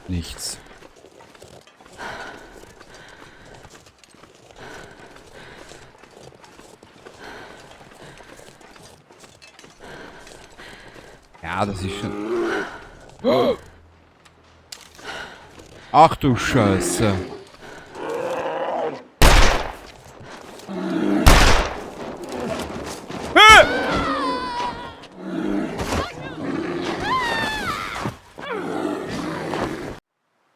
Nichts. Ja, das ist schon... Oh! Ach du Scheiße.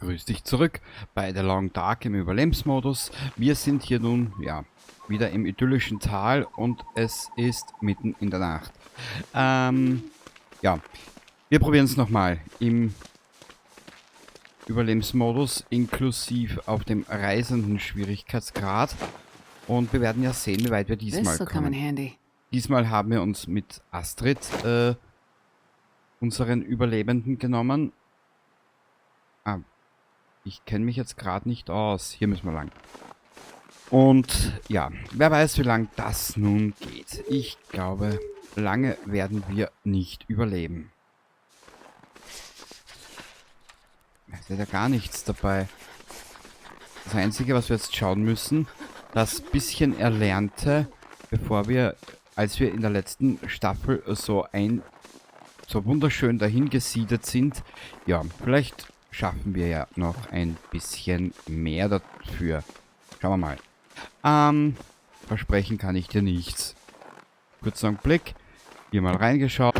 Grüß dich zurück bei The Long Dark im Überlebensmodus. Wir sind hier nun, ja, wieder im idyllischen Tal und es ist mitten in der Nacht. Ja, wir probieren es nochmal im Überlebensmodus, inklusive auf dem reisenden Schwierigkeitsgrad. Und wir werden ja sehen, wie weit wir diesmal This'll come in kommen. handy. Diesmal haben wir uns mit Astrid, unseren Überlebenden, genommen. Ah, ich kenne mich jetzt grad nicht aus. Hier müssen wir lang. Und ja, wer weiß, wie lang das nun geht. Ich glaube, lange werden wir nicht überleben. Es ist ja gar nichts dabei. Das Einzige, was wir jetzt schauen müssen, das bisschen Erlernte, als wir in der letzten Staffel so wunderschön dahingesiedet sind, ja, vielleicht schaffen wir ja noch ein bisschen mehr dafür. Schauen wir mal. Versprechen kann ich dir nichts. Kurzer Blick. Hier mal reingeschaut.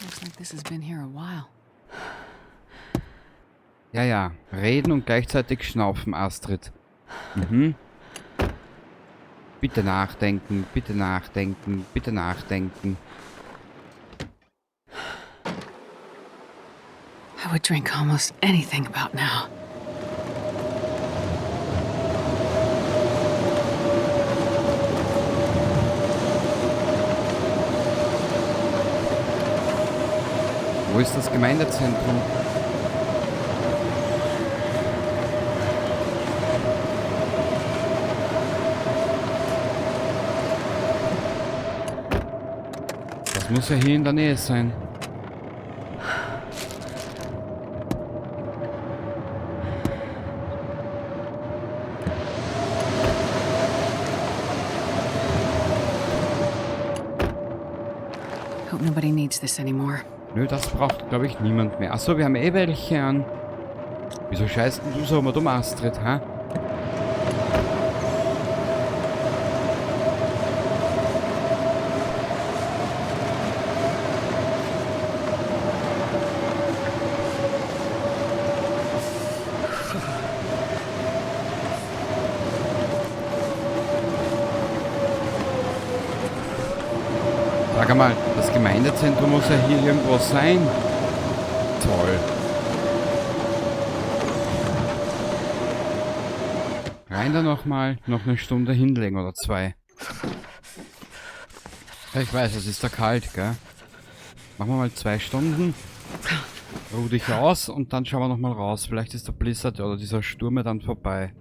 Looks like this has been here a while. Ja, ja. Reden und gleichzeitig schnaufen, Astrid. Mhm. Bitte nachdenken, bitte nachdenken, bitte nachdenken. I would drink almost anything about now. Wo ist das Gemeindezentrum? Das muss ja hier in der Nähe sein. Hope nobody needs this anymore. Nö, das braucht, glaub ich, niemand mehr. Achso, wir haben eh welche an. Wieso scheißt denn du so immer dumm, Astrid, hä? Sag einmal, das Gemeindezentrum muss ja hier irgendwo sein. Toll. Rein da nochmal, noch eine Stunde hinlegen oder zwei. Ja, ich weiß, es ist da kalt, gell? Machen wir mal 2 Stunden. Ruh dich aus und dann schauen wir nochmal raus. Vielleicht ist der Blizzard oder dieser Sturm ja dann vorbei.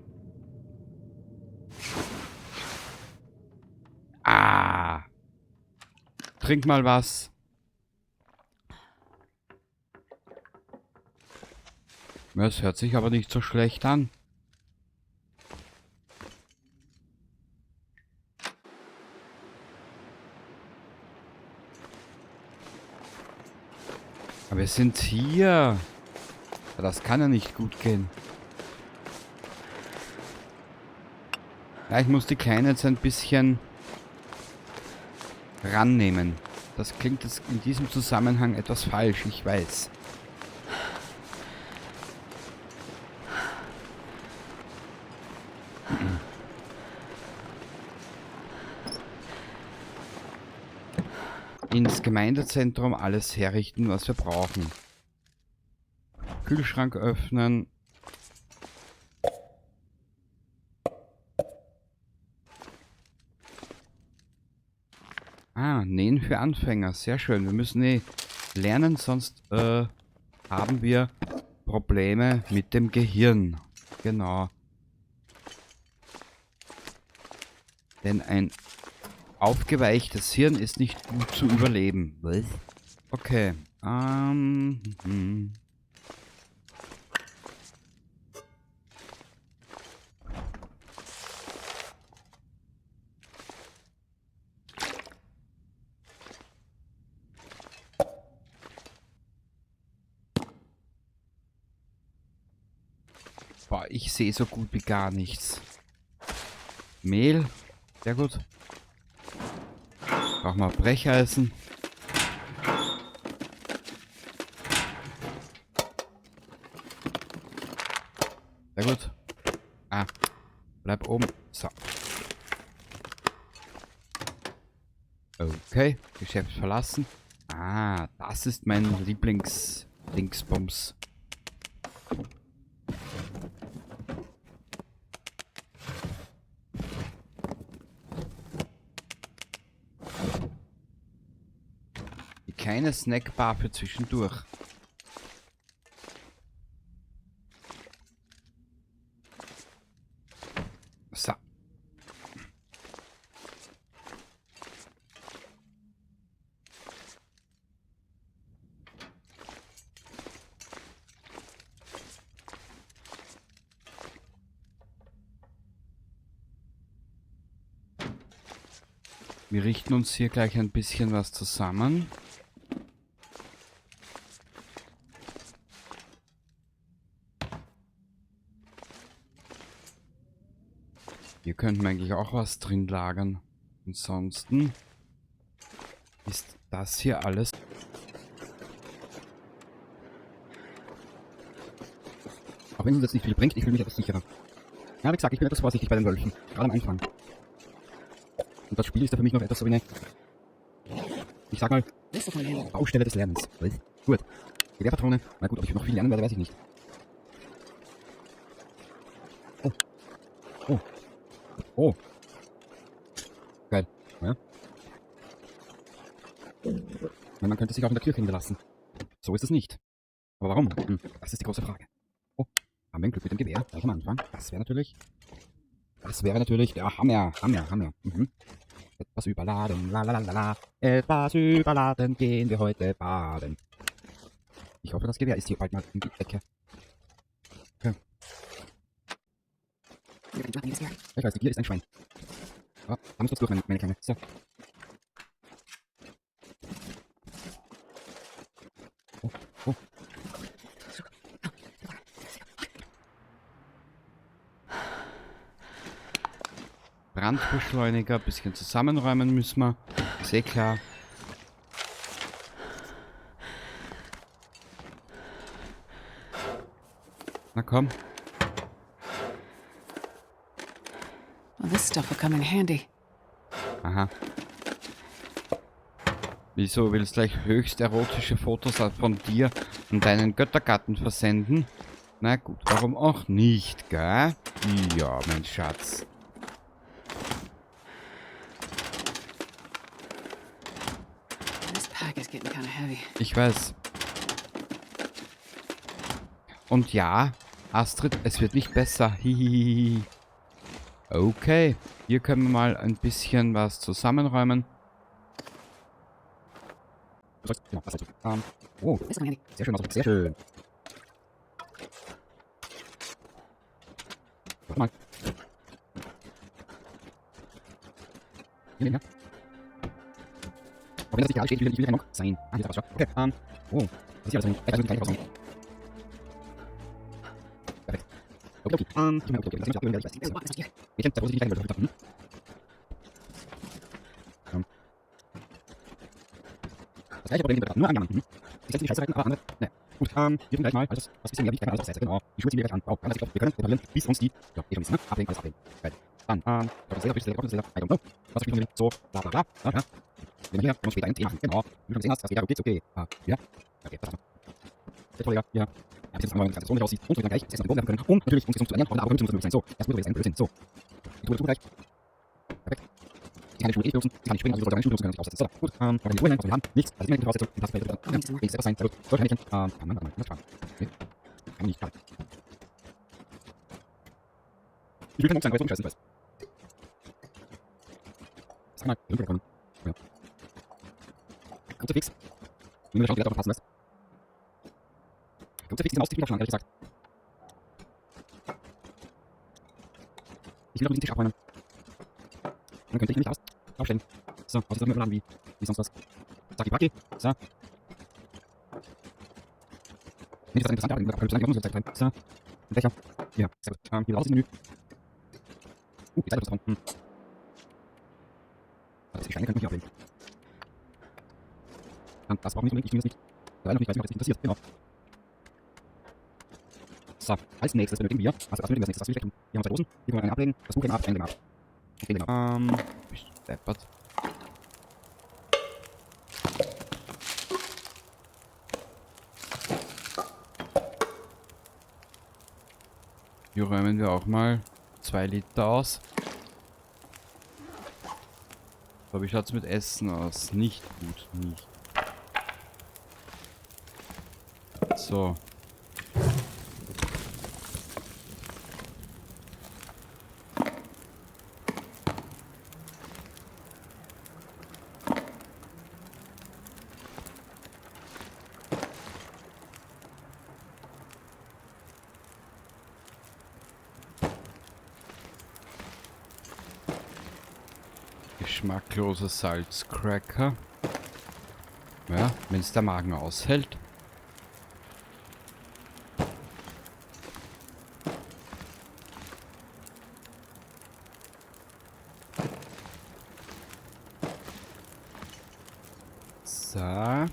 Ah! Trink mal was. Ja, es hört sich aber nicht so schlecht an. Aber wir sind hier. Ja, das kann ja nicht gut gehen. Ja, ich muss die Kleine jetzt ein bisschen rannehmen. Das klingt jetzt in diesem Zusammenhang etwas falsch, ich weiß. Ins Gemeindezentrum alles herrichten, was wir brauchen. Kühlschrank öffnen. Ah, Nähen für Anfänger. Sehr schön. Wir müssen eh lernen, sonst haben wir Probleme mit dem Gehirn. Genau. Denn ein aufgeweichtes Hirn ist nicht gut zu überleben. Was? Okay. Boah, ich sehe so gut wie gar nichts. Mehl. Sehr gut. Brauchen wir Brecheisen. Sehr gut. Ah. Bleib oben. So. Okay. Geschäft verlassen. Ah, das ist mein Lieblings-Dingsbums. Die kleine Snackbar für zwischendurch. So. Wir richten uns hier gleich ein bisschen was zusammen. Hier könnten wir eigentlich auch was drin lagern. Ansonsten ist das hier alles. Auch wenn es uns jetzt nicht viel bringt, ich fühle mich etwas sicherer. Ja, wie gesagt, ich bin etwas vorsichtig bei den Wölfen. Gerade am Anfang. Und das Spiel ist ja für mich noch etwas so wie eine, ich sag mal, Baustelle des Lernens. Gut. Gewehrpatrone. Na gut, ob ich noch viel lernen werde, weiß ich nicht. Oh. Oh. Oh. Geil. Ja. Man könnte sich auch in der Kirche niederlassen. So ist es nicht. Aber warum? Das ist die große Frage. Oh. Haben wir ein Glück mit dem Gewehr? Gleich am Anfang. Das wäre natürlich... Das wäre natürlich der Hammer. Hammer, Hammer. Mhm. Etwas überladen, la la la la la. Etwas überladen, gehen wir heute baden. Ich hoffe, das Gewehr ist hier bald mal in die Ecke. Okay. Ich weiß, die Gier ist ein Schwein. Ja, da muss kurz durch, meine Kleine. So. Oh, oh. Brandbeschleuniger, bisschen zusammenräumen müssen wir. Sehr klar. Na komm. Well, this stuff will come in handy. Aha. Wieso willst du gleich höchst erotische Fotos von dir und deinen Göttergatten versenden? Na gut, warum auch nicht, gell? Ja, mein Schatz. Ich weiß. Und ja, Astrid, es wird nicht besser. Hihihihi. Okay, hier können wir mal ein bisschen was zusammenräumen. Oh, sehr schön, sehr schön. Warte mal. Hier, hier. Auch wenn das nicht gerade steht, ich will kein Monk sein. Ah, hier ist was, okay, oh, das ist hier alles ein. Perfekt. Okay, okay. Okay, okay, okay. Mädchen, sei vorsichtig, nicht gleich. Das gleiche Problem nur anjammern. Ich setze die Scheiße rein, aber andere. Ne. Gut, wir tun gleich mal alles, was bisschen mehr wiegt, alles auf Seite. Genau. Die Schuhe ziehen wir gleich an. Oh, ganz, wir können reparieren, bis uns die. Ja, eh schon ein bisschen, ne? Ablegen, alles ablegen. Geil. Dann, I don't know. Was spielen wir? So, bla bla bla. Ja, ja. Wenn wir hier, können wir später einen Tee machen. Genau. Wie du schon gesehen hast, das geht ja okay, okay. Ja. Okay, das war's. Der ja. Ja, bis jetzt haben wir ganz aussieht. Und wir dann gleich das Essen auf den Boden werfen können. Und natürlich uns gesund zu ernähren, aber Blödsinn muss möglich sein. So, das muss jetzt ein Blödsinn. So. Die Tour gleich. Perfekt. Sie kann die Schuhe eh benutzen. Sie kann nicht springen, also sie sollte eine Schuhe benutzen können, sich aufsetzen. So, gut. Aber die Schuhe hinein, was wir haben. Nichts. Das ist immer eine Voraussetzung. Die passt vielleicht. Ja, wenigstens etwas sein. Sehr gut. So, Mädchen. Kann man, warte mal, das sparen. Nee. Kann man nicht. Schade. Ich will kein Monk sein, aber jetzt rumscheißen, ich weiß. Sag mal, runterkommen. Ja. Kruzifix. Nur schauen, wie das passen lässt. Kruzifix ist ein Aussicht ehrlich gesagt. Ich will auch diesen Tisch abräumen. Dann könnte ich nämlich aufstellen. So, außerdem sollten wir überladen wie sonst was. Zacki Packi. So. Nee, das ist interessant, aber ich muss So. Ein Becher. Ja, sehr gut. Hier raus ins Menü. Die Seite ist dran. Also die Steine könnte man hier ablegen. Dann, das brauchen wir nicht unbedingt. Ich zumindest nicht. Leider noch nicht, weil es mich auch jetzt nicht interessiert. Genau. So, als nächstes benötigen wir. Also, das benötigen wir als nächstes. Was will ich tun? Hier haben wir zwei Dosen. Hier können wir eine ablegen. Das Buch legen wir ab, einen legen wir ab. Und den legen wir ab. Bist du deppert? Hier räumen wir auch mal 2 Liter aus. So, wie schaut's mit Essen aus? Nicht gut, nicht. So. Geschmackloser Salzcracker. Ja, wenn's der Magen aushält. So.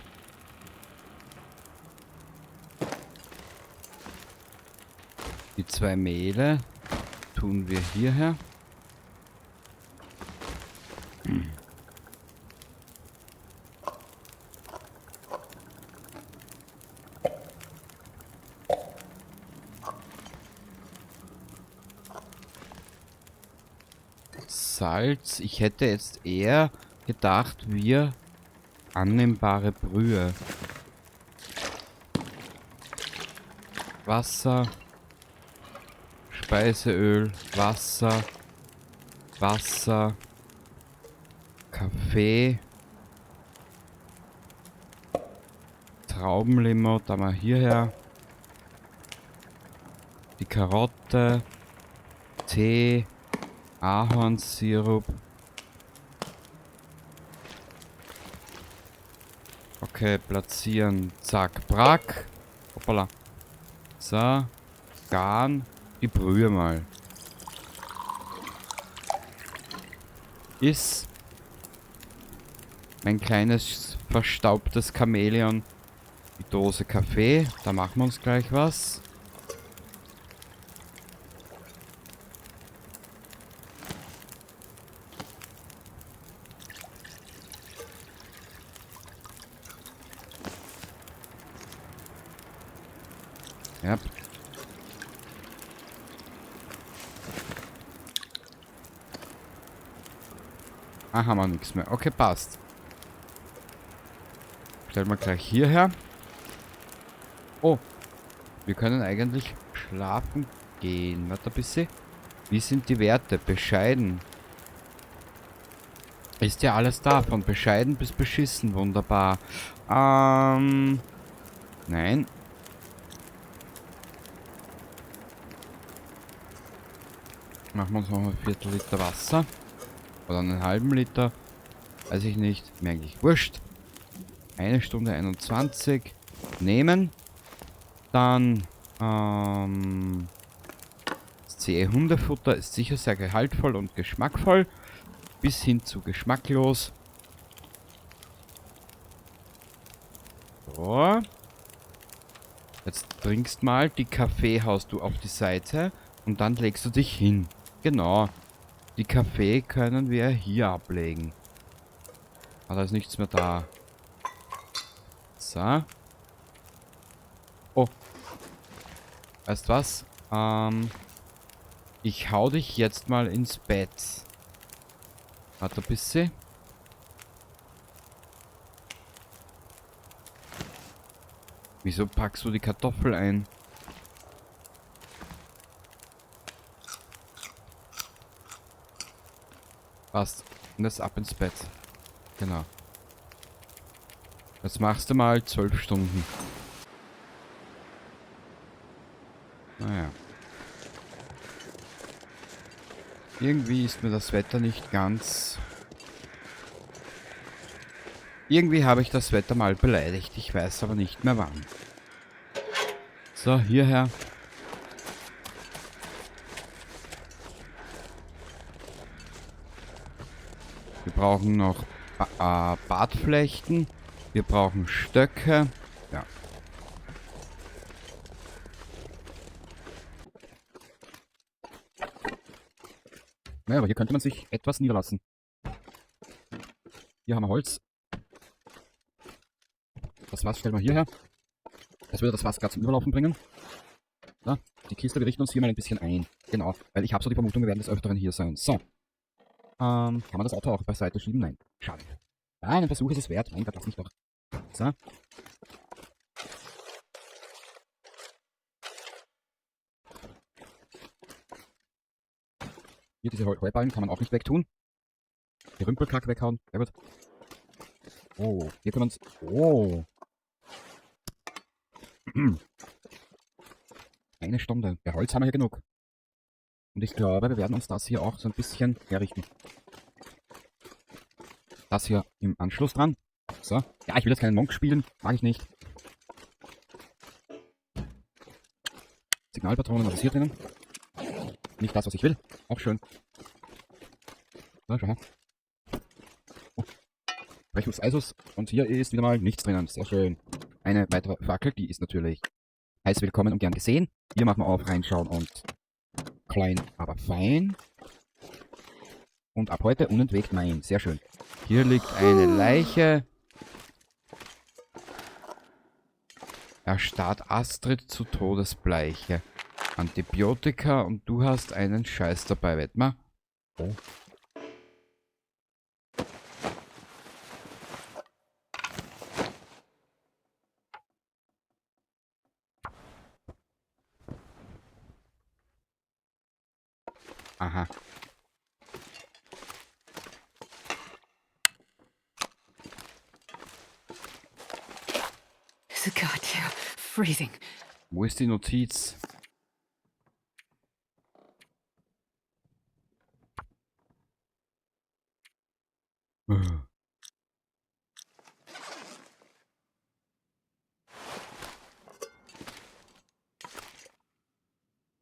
Die 2 Mehle tun wir hierher. Salz. Ich hätte jetzt eher gedacht, wir annehmbare Brühe. Wasser, Speiseöl, Wasser, Wasser, Kaffee, Traubenlimo, da mal hierher, die Karotte, Tee, Ahornsirup. Okay, platzieren. Zack, brack. Hoppala. So. Garn. Die Brühe mal. Ist mein kleines verstaubtes Chamäleon. Die Dose Kaffee. Da machen wir uns gleich was. Ja. Ah, haben wir nichts mehr. Okay, passt. Stellen wir gleich hierher. Oh, wir können eigentlich schlafen gehen. Warte ein bisschen. Wie sind die Werte? Bescheiden. Ist ja alles da. Von bescheiden bis beschissen. Wunderbar. Nein. Machen wir uns noch ein Viertel Liter Wasser. Oder einen halben Liter. Weiß ich nicht. Mir eigentlich wurscht. 1 Stunde 21. Nehmen. Dann das CE Hundefutter ist sicher sehr gehaltvoll und geschmackvoll. Bis hin zu geschmacklos. So. Jetzt trinkst mal die Kaffee, haust du auf die Seite und dann legst du dich hin. Genau. Die Kaffee können wir hier ablegen. Ah, da ist nichts mehr da. So. Oh. Weißt was? Ich hau dich jetzt mal ins Bett. Warte ein bisschen. Wieso packst du die Kartoffel ein? Passt. Und jetzt ab ins Bett. Genau. Jetzt machst du mal 12 Stunden. Naja. Irgendwie ist mir das Wetter nicht ganz... Irgendwie habe ich das Wetter mal beleidigt. Ich weiß aber nicht mehr wann. So, hierher. brauchen noch Bartflechten. Wir brauchen Stöcke. Ja. Naja, aber hier könnte man sich etwas niederlassen. Hier haben wir Holz. Das Fass stellen wir hierher. Das würde das Fass gerade zum Überlaufen bringen. Ja, die Kiste, wir richten uns hier mal ein bisschen ein. Genau, weil ich habe so die Vermutung, wir werden des Öfteren hier sein. So. Kann man das Auto auch beiseite schieben? Nein. Schade. Ja, einen Versuch ist es wert. Mein Gott, lass mich doch. So. Hier diese Heuballen kann man auch nicht wegtun. Die Rümpelkack weghauen. Sehr gut. Oh, hier können wir uns... Oh. Eine Stunde. Ja, Holz haben wir hier genug. Und ich glaube, wir werden uns das hier auch so ein bisschen herrichten. Das hier im Anschluss dran. So. Ja, ich will jetzt keinen Monk spielen. Mag ich nicht. Signalpatronen, was ist hier drinnen? Nicht das, was ich will. Auch schön. So, schau her. Oh. Brechus Eisus. Und hier ist wieder mal nichts drinnen. Sehr schön. Eine weitere Fackel, die ist natürlich heiß willkommen und gern gesehen. Hier machen wir auf, reinschauen und klein, aber fein. Und ab heute unentwegt mein. Sehr schön. Hier liegt eine Leiche. Erstarrt Astrid zu Todesbleiche. Antibiotika und du hast einen Scheiß dabei, wett mal. Oh. Aha. It's goddamn freezing. Wo ist die Notiz?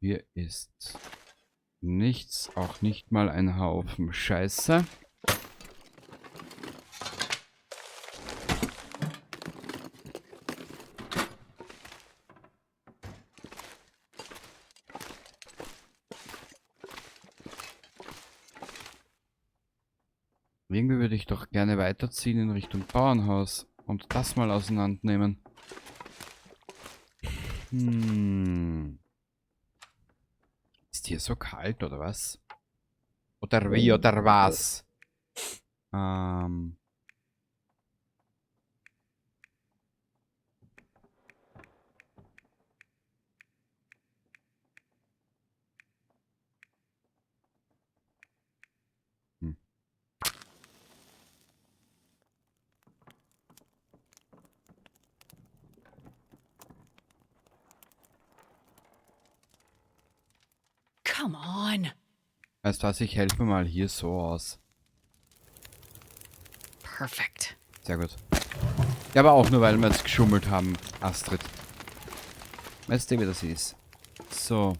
Hier ist nichts, auch nicht mal ein Haufen Scheiße. Irgendwie würde ich doch gerne weiterziehen in Richtung Bauernhaus und das mal auseinandernehmen. Ist hier so kalt, oder was? Oder wie, oder was? Come on. Weißt du was, ich helfe mal hier so aus. Perfect. Sehr gut. Ja, aber auch nur, weil wir jetzt geschummelt haben, Astrid. Weißt du, wie das ist? So.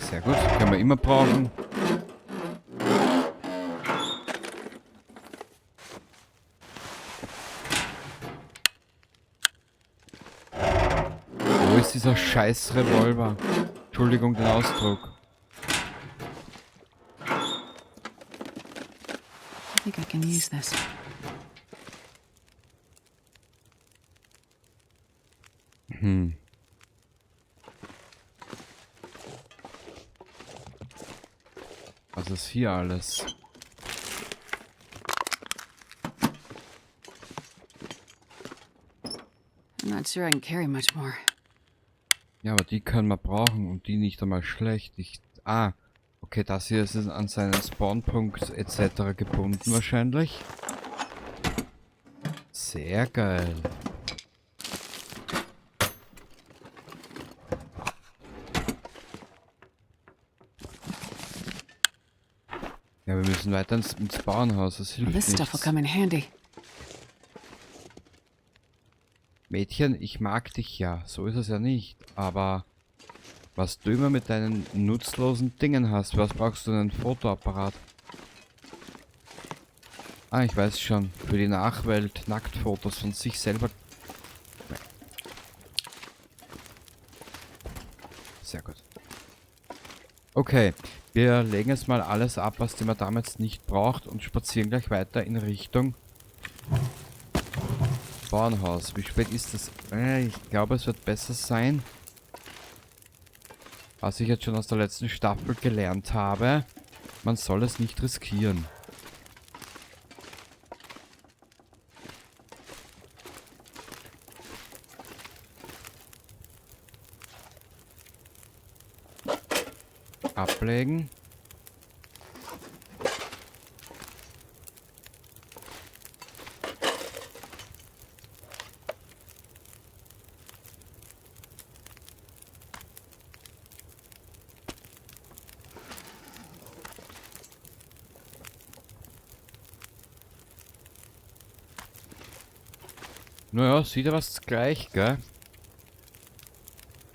Sehr gut, können wir immer brauchen. Wo ist dieser scheiß Revolver? Entschuldigung den Ausdruck. I think I can use this. Was ist hier alles? I'm not sure I can carry much more. Ja, aber die können wir brauchen und die nicht einmal schlecht. Okay, das hier ist an seinen Spawnpunkt et cetera gebunden wahrscheinlich. Sehr geil. Ja, wir müssen weiter ins Bauernhaus, das hilft This stuff will nichts. come in handy. Mädchen, ich mag dich ja. So ist es ja nicht. Aber was du immer mit deinen nutzlosen Dingen hast. Was brauchst du denn? Einen Fotoapparat? Ah, ich weiß schon. Für die Nachwelt Nacktfotos von sich selber. Sehr gut. Okay, wir legen jetzt mal alles ab, was die Madame jetzt nicht braucht und spazieren gleich weiter in Richtung Bauernhaus. Wie spät ist das? Ich glaube, es wird besser sein. Was ich jetzt schon aus der letzten Staffel gelernt habe, man soll es nicht riskieren. Ablegen. Naja, sieht ja was gleich, gell?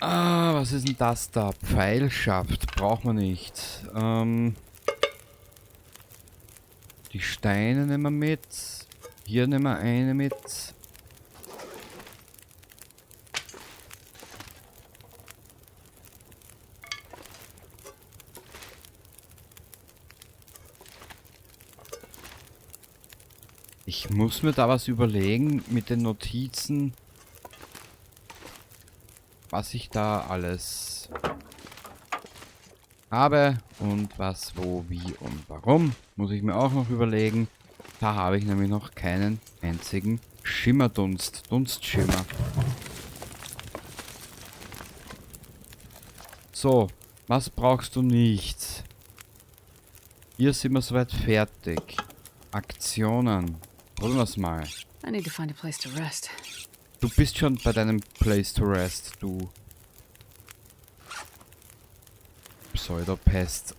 Ah, was ist denn das da? Pfeilschaft. Braucht man nicht. Die Steine nehmen wir mit. Hier nehmen wir eine mit. Ich muss mir da was überlegen mit den Notizen, was ich da alles habe und was, wo, wie und warum. Muss ich mir auch noch überlegen. Da habe ich nämlich noch keinen einzigen Schimmerdunst. Dunstschimmer. So, was brauchst du nicht? Hier sind wir soweit fertig. Aktionen. Probieren wir's mal. I need to find a place to rest. Du bist schon bei deinem Place to Rest, du Pseudopest.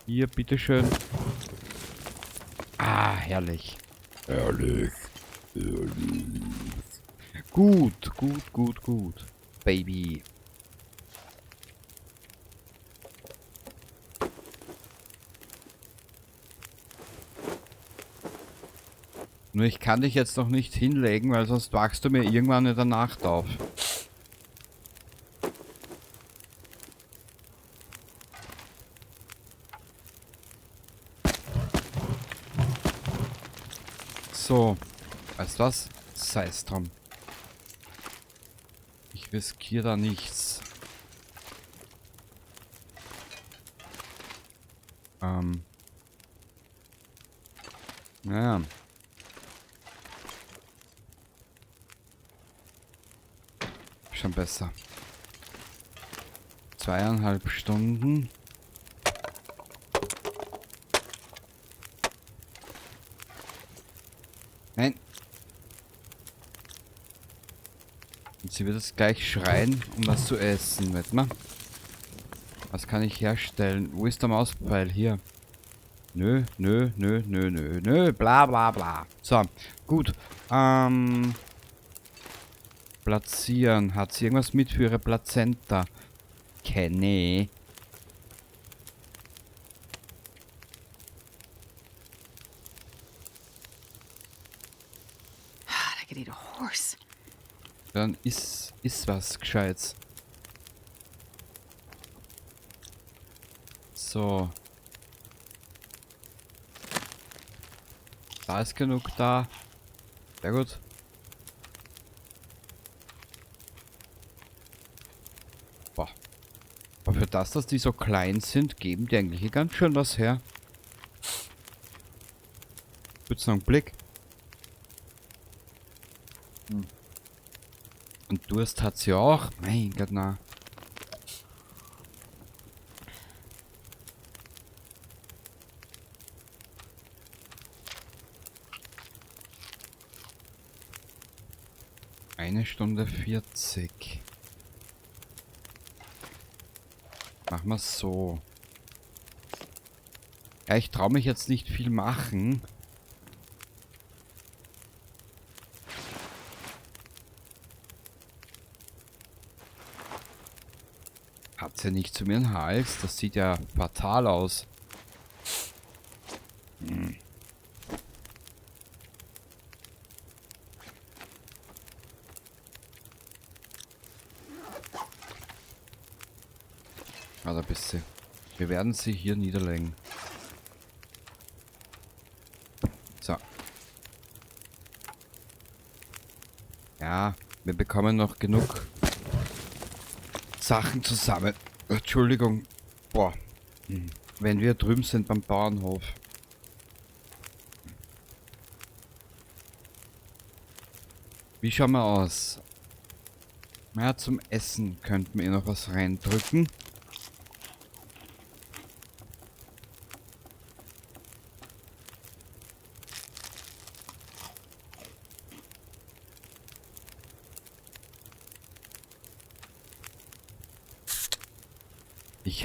Hier, bitteschön. Ah, herrlich. Herrlich. Herrlich. Gut, gut, gut, gut. Baby. Nur ich kann dich jetzt noch nicht hinlegen, weil sonst wachst du mir irgendwann in der Nacht auf. So, weißt du was? Sei's drum. Ich riskiere da nichts. Naja. Schon besser. 2,5 Stunden. Nein. Und sie wird jetzt gleich schreien, um was zu essen. Warte mal. Was kann ich herstellen? Wo ist der Mauspfeil? Hier. Nö, nö, nö, nö, nö, nö. Bla, bla, bla. So, gut. Platzieren. Hat sie irgendwas mit für ihre Plazenta? Kenne. I could eat a horse. Dann ist was Gescheites. So. Da ist genug da. Sehr gut. Boah. Aber für das, dass die so klein sind, geben die eigentlich hier ganz schön was her. Kurz noch einen Blick. Und Durst hat sie auch. Mein Gott, na. Eine Stunde 40. Machen wir so. Ja, ich trau mich jetzt nicht viel machen. Hat sie nicht zu mir einen Hals? Das sieht ja fatal aus. Hm. Ah, da bist du. Wir werden sie hier niederlegen. So. Ja, wir bekommen noch genug Sachen zusammen. Entschuldigung. Boah. Wenn wir drüben sind beim Bauernhof. Wie schauen wir aus? Naja, zum Essen könnten wir noch was reindrücken.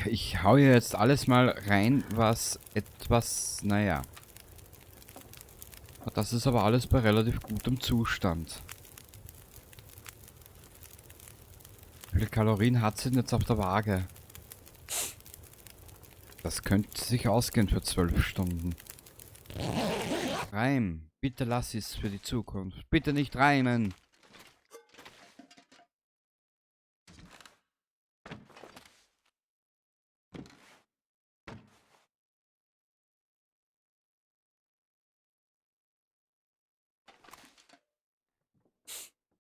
Ich hau hier jetzt alles mal rein, was etwas, naja. Das ist aber alles bei relativ gutem Zustand. Wie viele Kalorien hat sie denn jetzt auf der Waage? Das könnte sich ausgehen für 12 Stunden. Reim. Bitte lass es für die Zukunft. Bitte nicht reimen.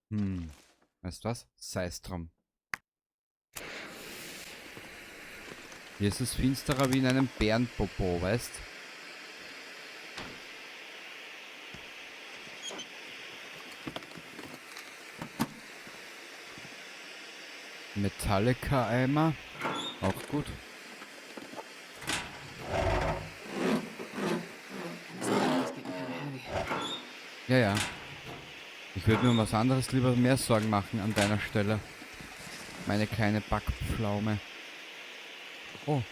Hm, weißt du was? Sei's drum. Hier ist es finsterer wie in einem Bärenpopo, weißt? Metallica-Eimer. Auch gut. Ja, ja. Ich würde mir um was anderes lieber mehr Sorgen machen an deiner Stelle. Meine kleine Backpflaume. Oh.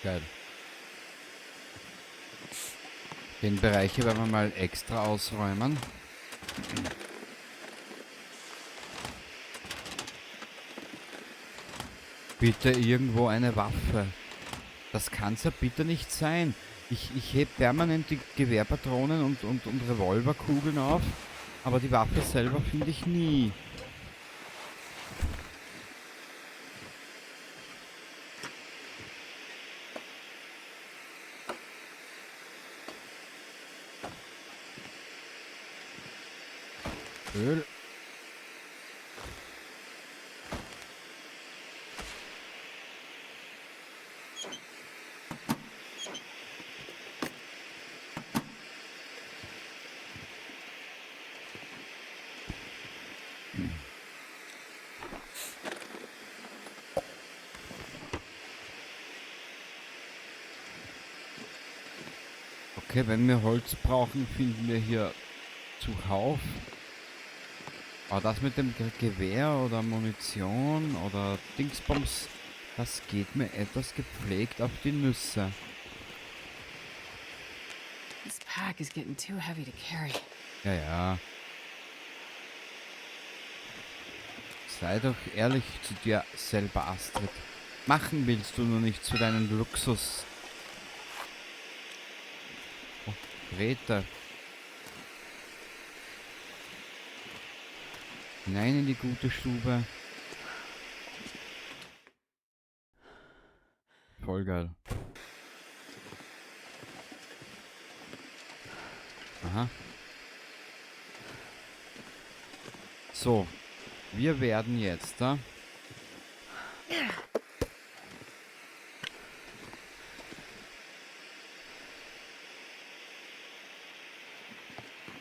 Geil. Den Bereich hier werden wir mal extra ausräumen. Bitte irgendwo eine Waffe. Das kann's ja bitte nicht sein. Ich heb permanent die Gewehrpatronen und Revolverkugeln auf, aber die Waffe selber finde ich nie. Öl. Okay, wenn wir Holz brauchen, finden wir hier zuhauf. Aber das mit dem Gewehr oder Munition oder Dingsbums, das geht mir etwas gepflegt auf die Nüsse. This pack is getting too heavy to carry. Ja, ja. Sei doch ehrlich zu dir selber, Astrid. Machen willst du nur nicht zu deinem Luxus. Oh, Grete. Hinein in die gute Stube. Voll geil. Aha. So. Wir werden jetzt da.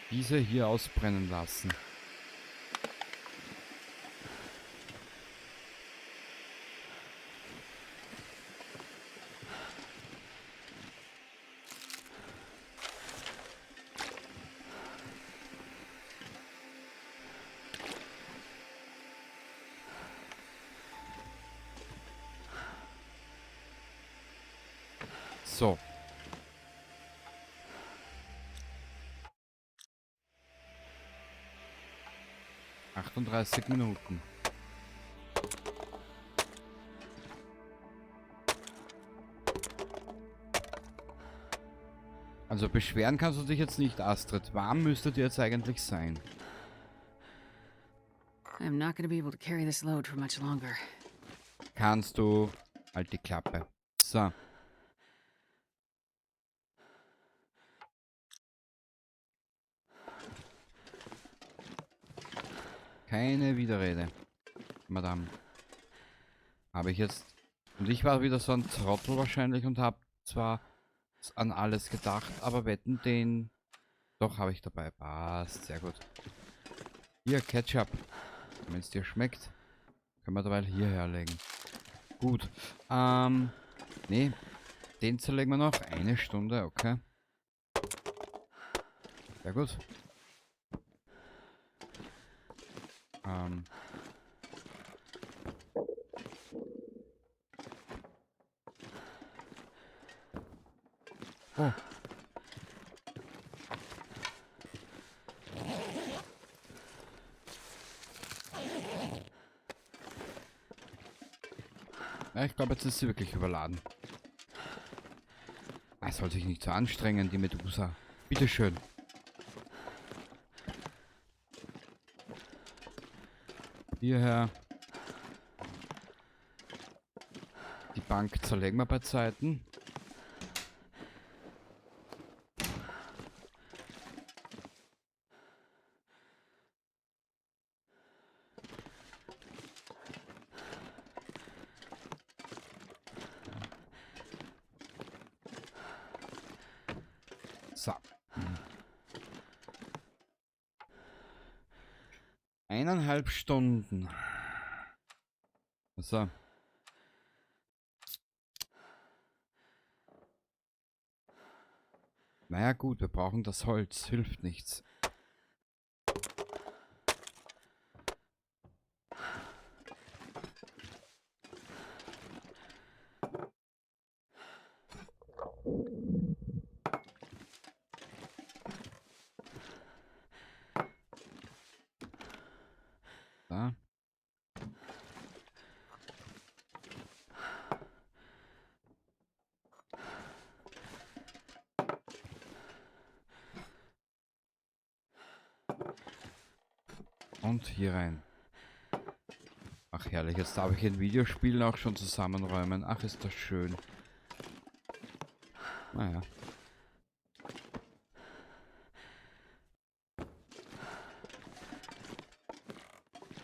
Diese hier ausbrennen lassen. So. 38 Minuten. Also beschweren kannst du dich jetzt nicht, Astrid. Warm müsste dir jetzt eigentlich sein. I'm not gonna be able to carry this load for much longer. Kannst du. Halt die Klappe. So. Keine Widerrede, Madame. Habe ich jetzt... Und ich war wieder so ein Trottel wahrscheinlich und habe zwar an alles gedacht, aber wetten den... Doch, habe ich dabei. Passt, sehr gut. Hier, Ketchup. Wenn es dir schmeckt, können wir derweil hierher legen. Gut. Nee, den zerlegen wir noch. 1 Stunde, okay. Sehr gut. Oh. Ja, ich glaube, jetzt ist sie wirklich überladen. Es soll sich nicht so anstrengen, die Medusa. Bitteschön. Hierher. Die Bank zerlegen wir bei Zeiten. So. 1,5 Stunden. So. Naja gut, wir brauchen das Holz. Hilft nichts. Da. Und hier rein. Ach herrlich, jetzt darf ich in Videospielen auch schon zusammenräumen. Ach, ist das schön. Naja.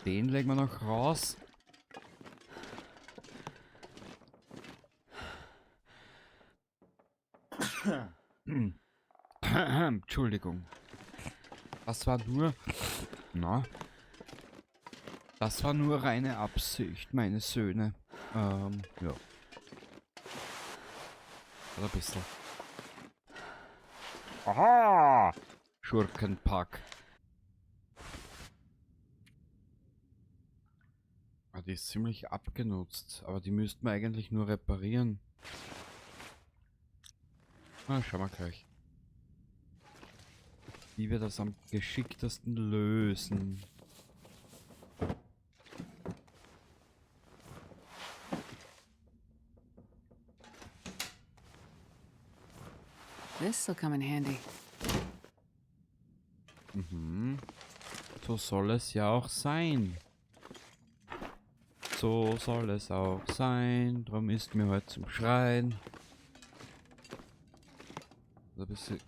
Den legen wir noch raus. Entschuldigung. Das war nur... Na? Das war nur reine Absicht, meine Söhne. Ja. Oder ein bisschen. Aha! Schurkenpack. Ah, die ist ziemlich abgenutzt, aber die müssten wir eigentlich nur reparieren. Na, schauen wir gleich. Wie wir das am geschicktesten lösen. This'll come in handy. Mhm. So soll es ja auch sein. So soll es auch sein. Drum ist mir heute zum Schreien. So ein bisschen.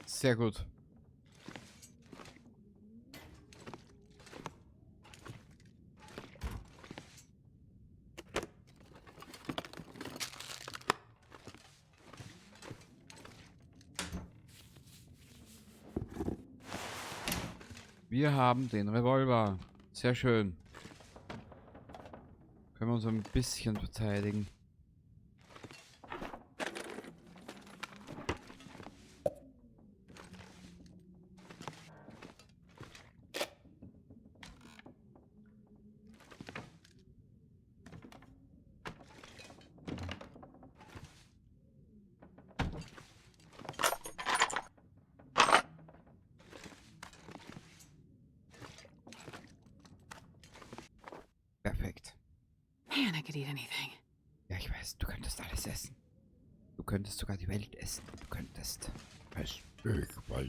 Sehr gut. Wir haben den Revolver. Sehr schön. Können wir uns ein bisschen verteidigen. Man, I could eat anything. Ja, ich weiß, du könntest alles essen. Du könntest sogar die Welt essen. Du könntest. Weiß, ich weiß.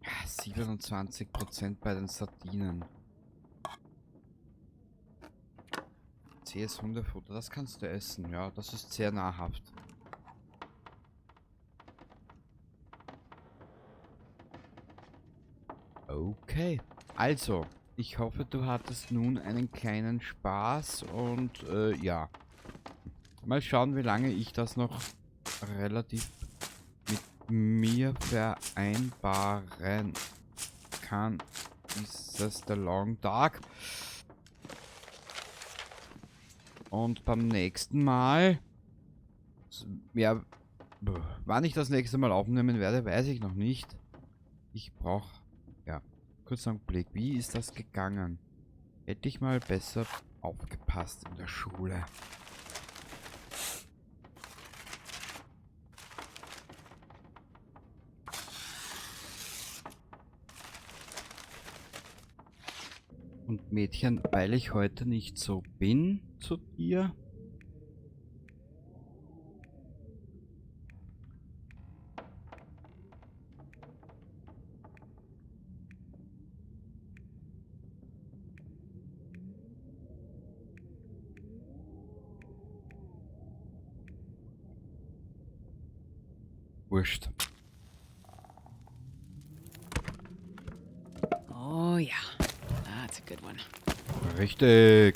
Ah, 27% bei den Sardinen. Zähes Hundefutter, das kannst du essen, ja, das ist sehr nahrhaft. Okay, also, ich hoffe, du hattest nun einen kleinen Spaß und ja. Mal schauen, wie lange ich das noch relativ mit mir vereinbaren kann. Ist das der Long Dark? Und beim nächsten Mal, ja, wann ich das nächste Mal aufnehmen werde, weiß ich noch nicht. Ich brauch, ja, kurz einen Blick. Wie ist das gegangen? Hätte ich mal besser aufgepasst in der Schule. Und Mädchen, weil ich heute nicht so bin zu dir. Wurscht. Oh yeah, that's a good one. Richtig.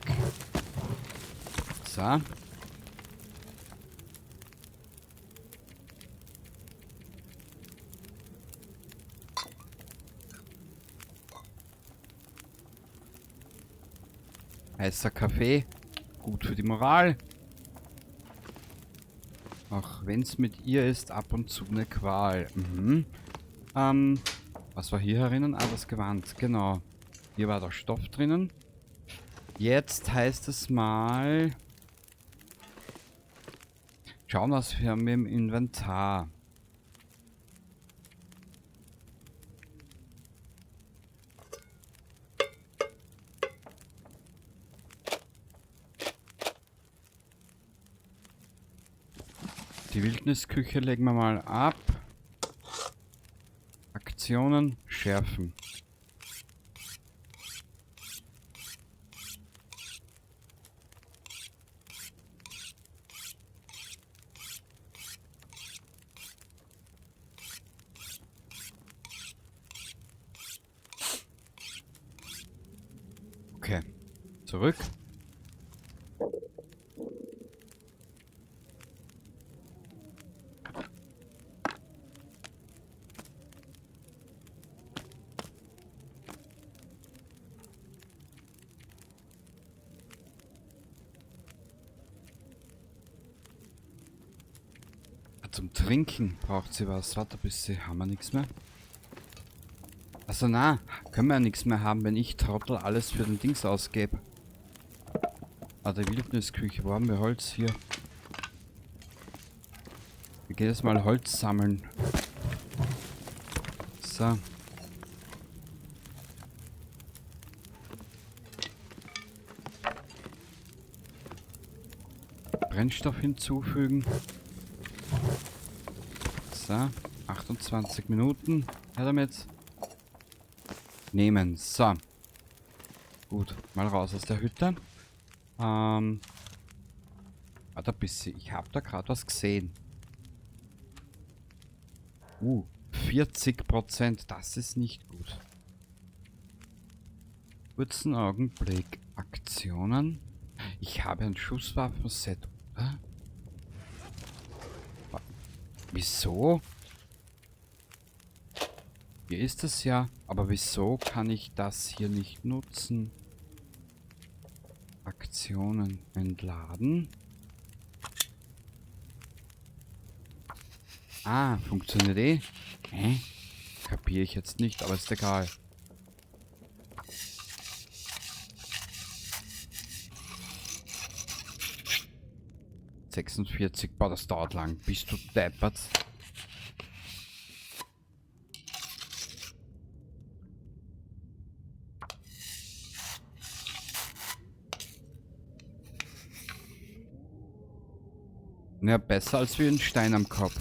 So. Heißer Kaffee. Gut für die Moral. Auch wenn's mit ihr ist, ab und zu eine Qual. Was war hier herinnen? Ah, das Gewand. Genau. Hier war der Stoff drinnen. Jetzt heißt es mal... Schauen, was wir haben im Inventar. Die Wildnisküche legen wir mal ab. Aktionen schärfen. Okay, zurück. Zum Trinken braucht sie was. Warte, bis sie haben wir nichts mehr. Also na, können wir ja nichts mehr haben, wenn ich Trottel alles für den Dings ausgebe. Ah, die Wildnisküche. Wo haben wir Holz hier? Wir gehen jetzt mal Holz sammeln. So. Brennstoff hinzufügen. So, 28 Minuten. Her damit. Nehmen. So. Gut, mal raus aus der Hütte. Warte ein bisschen. Ich hab da grad was gesehen. 40%. Das ist nicht gut. Kurzen Augenblick. Aktionen. Ich habe ein Schusswaffenset, oder? Wieso? Hier ist es ja. Aber wieso kann ich das hier nicht nutzen? Aktionen entladen. Ah, funktioniert eh. Hä? Kapiere ich jetzt nicht, aber ist egal. 46, boah, das dauert lang. Bist du deppert? Ja, besser als wie ein Stein am Kopf.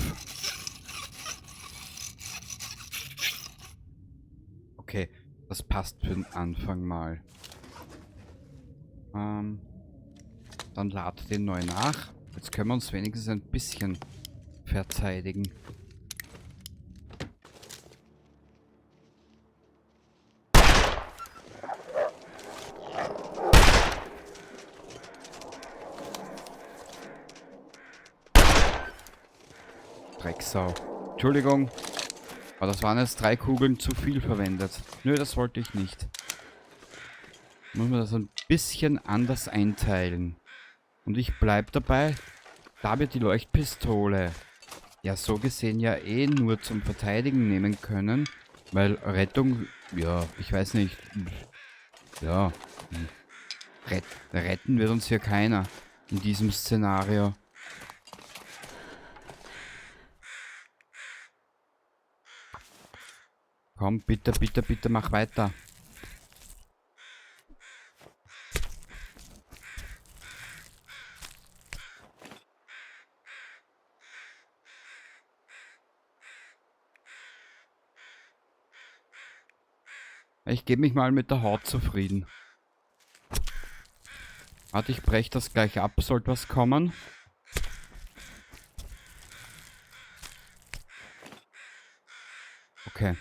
Okay, das passt für den Anfang mal. Dann lad den neu nach. Jetzt können wir uns wenigstens ein bisschen verteidigen. Drecksau. Entschuldigung. Aber das waren jetzt 3 Kugeln zu viel verwendet. Nö, das wollte ich nicht. Muss man das ein bisschen anders einteilen. Und ich bleib dabei, da wir die Leuchtpistole ja so gesehen ja eh nur zum Verteidigen nehmen können, weil Rettung, ja, ich weiß nicht, ja, retten wird uns hier keiner in diesem Szenario. Komm, bitte, bitte, bitte, mach weiter. Ich gebe mich mal mit der Haut zufrieden. Warte, ich brech das gleich ab, sollte was kommen. Okay.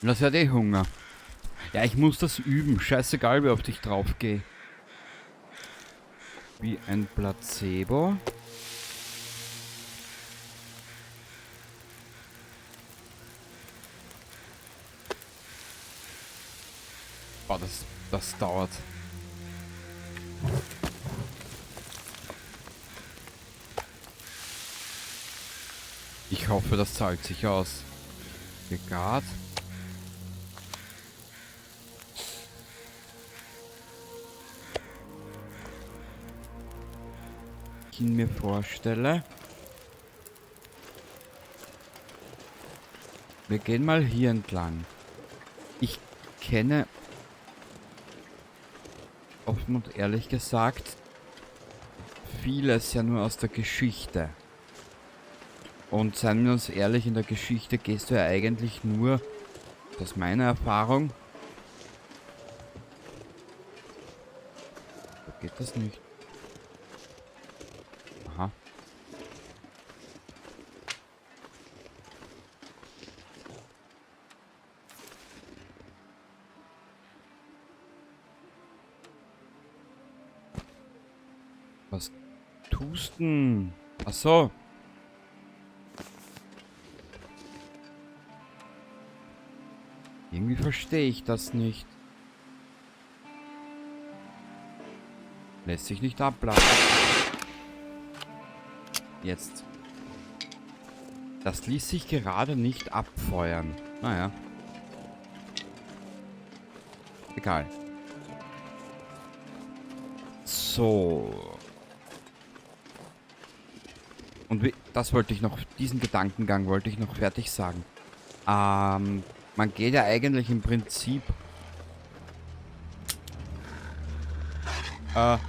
Das hat eh Hunger. Ja, ich muss das üben. Scheißegal, wie oft ich drauf gehe. Wie ein Placebo. Boah, das dauert. Ich hoffe, das zahlt sich aus. Gegart. Ich ihn mir vorstelle. Wir gehen mal hier entlang. Ich kenne offen und ehrlich gesagt vieles ja nur aus der Geschichte. Und seien wir uns ehrlich, in der Geschichte gehst du ja eigentlich nur, das ist meine Erfahrung. Da geht das nicht. Aha. Was tust denn? Ach so. Irgendwie verstehe ich das nicht. Lässt sich nicht abladen. Jetzt. Das ließ sich gerade nicht abfeuern. Naja. Egal. So. Und wie, das wollte ich noch, diesen Gedankengang wollte ich noch fertig sagen. Man geht ja eigentlich im Prinzip... Boah,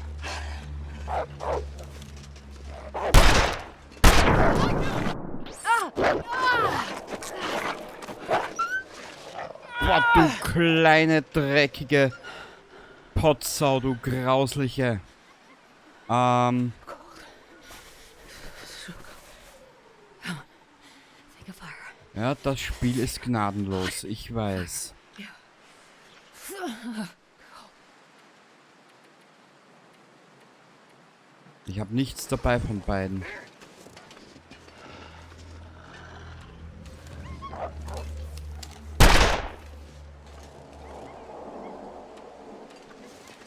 du kleine, dreckige Potsau, du grausliche. Ja, das Spiel ist gnadenlos, ich weiß. Ich habe nichts dabei von beiden.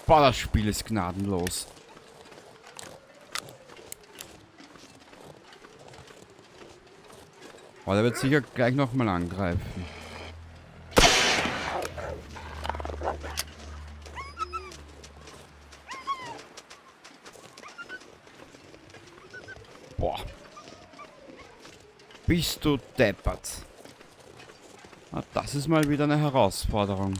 Boah, das Spiel ist gnadenlos. Boah, der wird sicher gleich nochmal angreifen. Boah. Bist du deppert. Na, das ist mal wieder eine Herausforderung.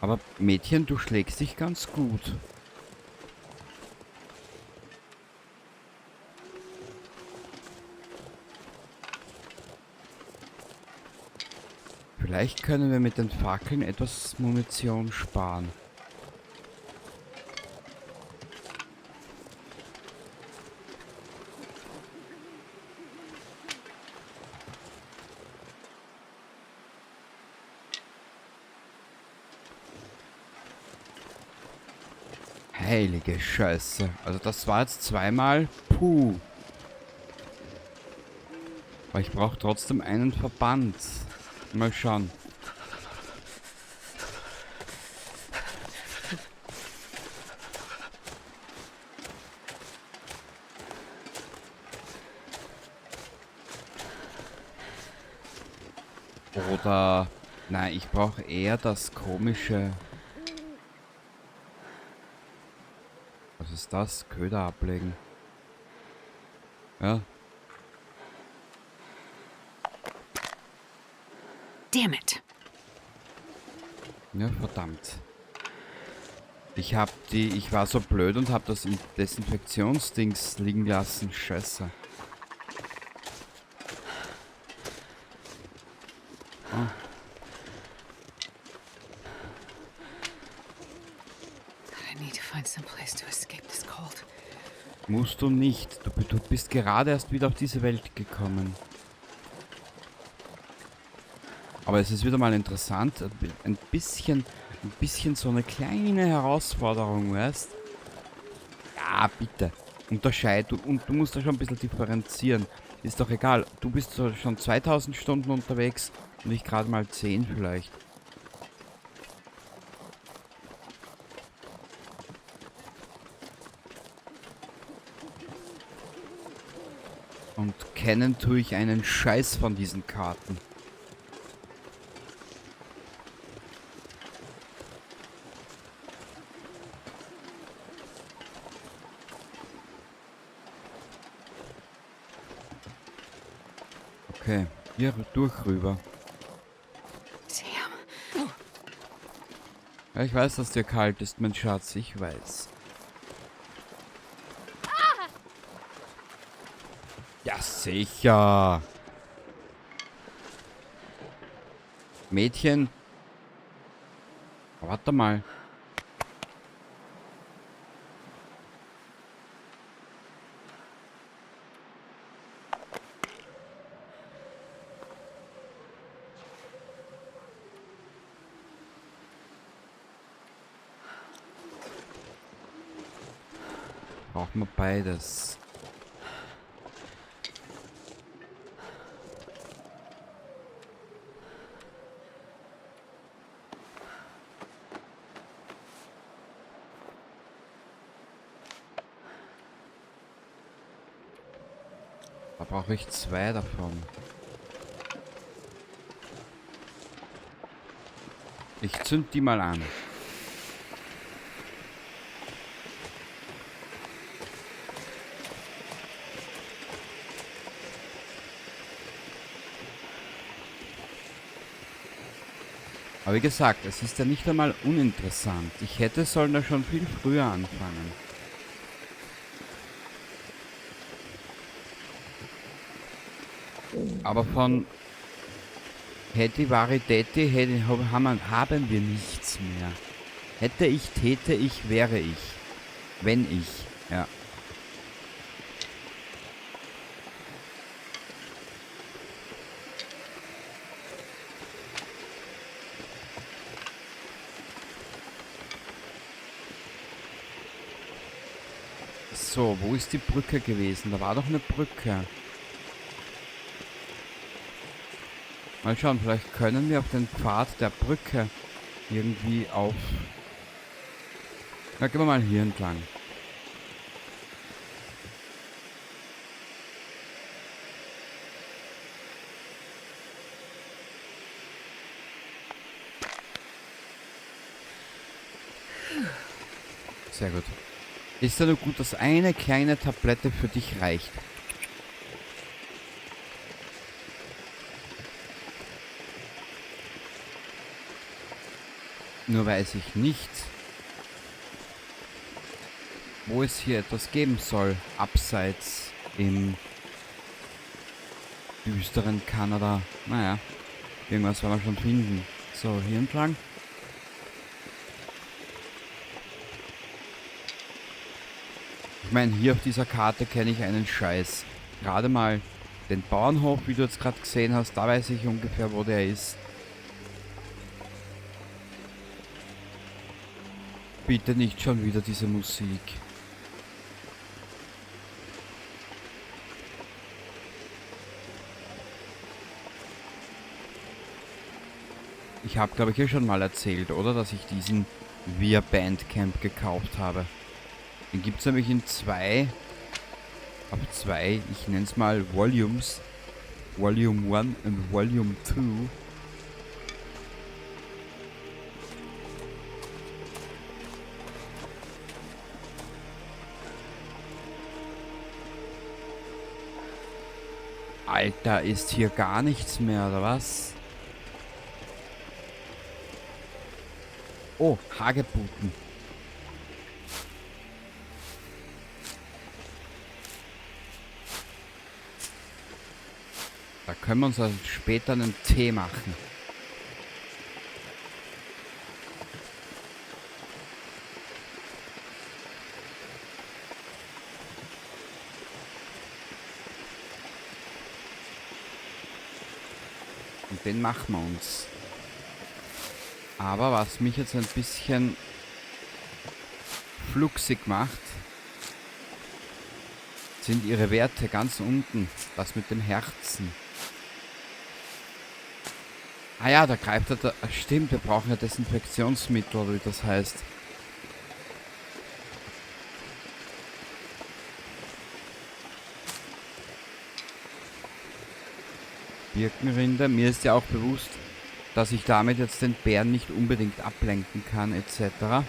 Aber Mädchen, du schlägst dich ganz gut. Vielleicht können wir mit den Fackeln etwas Munition sparen. Heilige Scheiße. Also das war jetzt zweimal. Puh. Aber ich brauche trotzdem einen Verband. Mal schauen. Oder... Nein, ich brauche eher das komische... Was ist das? Köder ablegen. Ja. Damn it. Ja, verdammt. Ich war so blöd und hab das Desinfektionsdings liegen lassen. Scheiße. Oh. I need to find some place to escape this cold. Musst du nicht. Du bist gerade erst wieder auf diese Welt gekommen. Aber es ist wieder mal interessant, ein bisschen so eine kleine Herausforderung, weißt? Ja, bitte. Unterscheid. Und du musst da schon ein bisschen differenzieren. Ist doch egal. Du bist so schon 2000 Stunden unterwegs und ich gerade mal 10 vielleicht. Und kennen tue ich einen Scheiß von diesen Karten. Okay, hier durch rüber. Sam. Ja, ich weiß, dass dir kalt ist, mein Schatz. Ich weiß. Ja, sicher. Mädchen. Warte mal. Brauchen wir beides. Da brauche ich 2 davon. Ich zünd die mal an. Aber wie gesagt, es ist ja nicht einmal uninteressant. Ich hätte sollen da schon viel früher anfangen. Aber von Hätti Varidetti haben wir nichts mehr. Hätte ich, täte ich, wäre ich. Wenn ich, ja. So, wo ist die Brücke gewesen? Da war doch eine Brücke. Mal schauen, vielleicht können wir auf den Pfad der Brücke irgendwie auf... Na, gehen wir mal hier entlang. Sehr gut. Ist ja nur gut, dass eine kleine Tablette für dich reicht. Nur weiß ich nicht, wo es hier etwas geben soll, abseits im düsteren Kanada. Naja, irgendwas werden wir schon finden. So, hier entlang. Ich meine, hier auf dieser Karte kenne ich einen Scheiß. Gerade mal den Bauernhof, wie du jetzt gerade gesehen hast, da weiß ich ungefähr, wo der ist. Bitte nicht schon wieder diese Musik. Ich habe, glaube ich, hier schon mal erzählt, oder? Dass ich diesen Via Bandcamp gekauft habe. Den gibt es nämlich in zwei, auf zwei, ich nenne es mal Volumes. Volume 1 und Volume 2. Alter, ist hier gar nichts mehr, oder was? Oh, Hagebutten. Da können wir uns also später einen Tee machen. Und den machen wir uns. Aber was mich jetzt ein bisschen fluxig macht, sind ihre Werte ganz unten. Das mit dem Herzen. Ah ja, da greift er da. Stimmt, wir brauchen ja Desinfektionsmittel, oder wie das heißt. Birkenrinde. Mir ist ja auch bewusst, dass ich damit jetzt den Bären nicht unbedingt ablenken kann, etc. Aber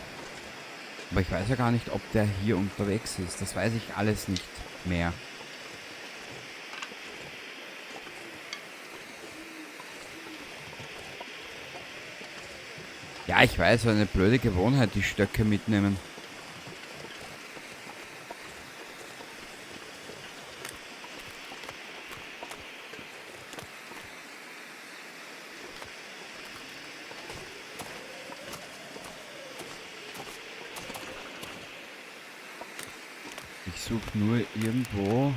ich weiß ja gar nicht, ob der hier unterwegs ist. Das weiß ich alles nicht mehr. Ja, ich weiß, eine blöde Gewohnheit, die Stöcke mitnehmen. Ich suche nur irgendwo...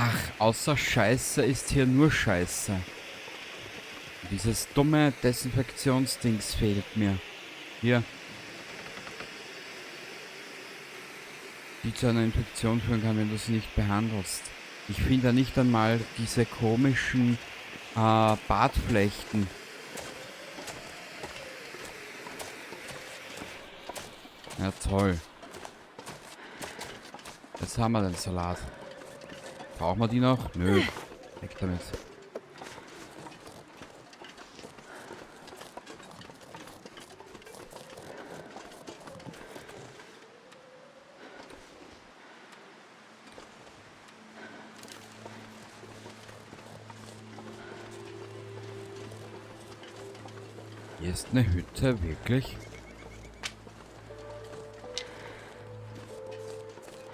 Ach, außer Scheiße ist hier nur Scheiße. Dieses dumme Desinfektionsdings fehlt mir. Hier. Die zu einer Infektion führen kann, wenn du sie nicht behandelst. Ich finde ja nicht einmal diese komischen Bartflechten. Ja, toll. Jetzt haben wir den Salat. Brauchen wir die noch? Nö. Weg damit. Hier ist eine Hütte, wirklich?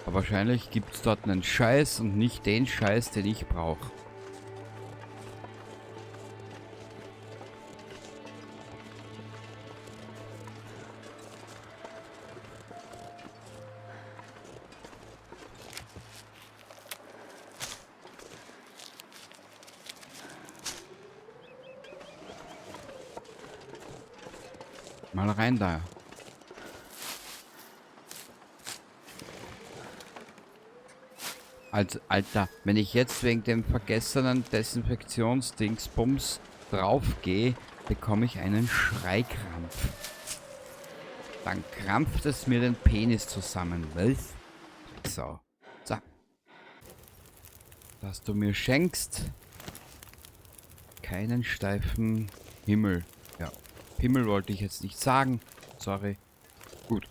Aber wahrscheinlich gibt's dort einen Scheiß und nicht den Scheiß, den ich brauche. Mal rein da. Also, Alter, wenn ich jetzt wegen dem vergessenen Desinfektionsdingsbums draufgehe, bekomme ich einen Schreikrampf. Dann krampft es mir den Penis zusammen. Was? So. So. Dass du mir schenkst. Keinen steifen Himmel. Ja. Himmel wollte ich jetzt nicht sagen. Sorry. Gut.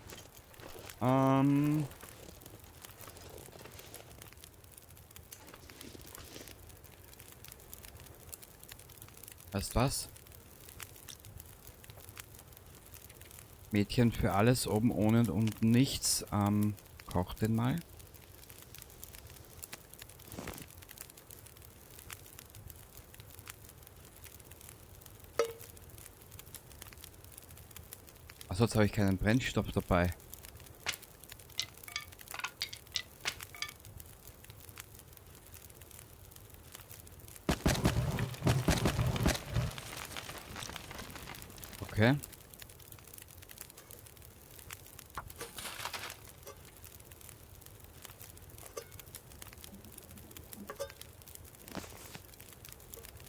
Weißt was? Mädchen für alles, oben ohne und unten nichts. Koch den mal. Achso, jetzt habe ich keinen Brennstoff dabei. Okay.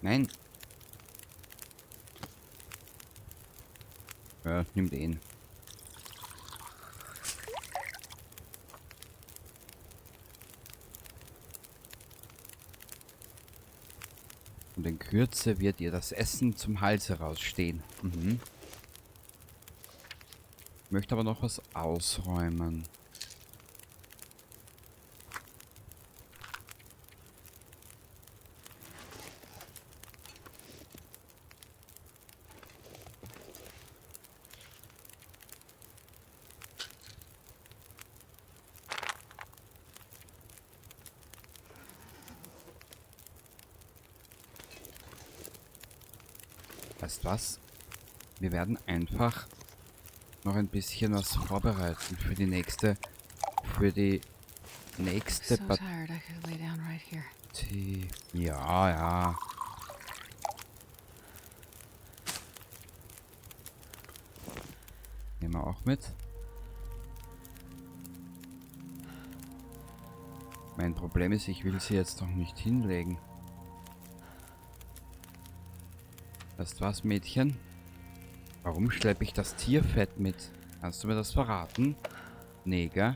Nein. Ja, nimm den. Und in Kürze wird ihr das Essen zum Hals herausstehen. Mhm. Ich möchte aber noch was ausräumen. Weißt was? Wir werden einfach noch ein bisschen was vorbereiten für die nächste, So tired, I could lay down right here. Partie. Ja, ja. Nehmen wir auch mit. Mein Problem ist, ich will sie jetzt noch nicht hinlegen. Weißt du was, Mädchen? Warum schleppe ich das Tierfett mit? Kannst du mir das verraten? Nee, gell?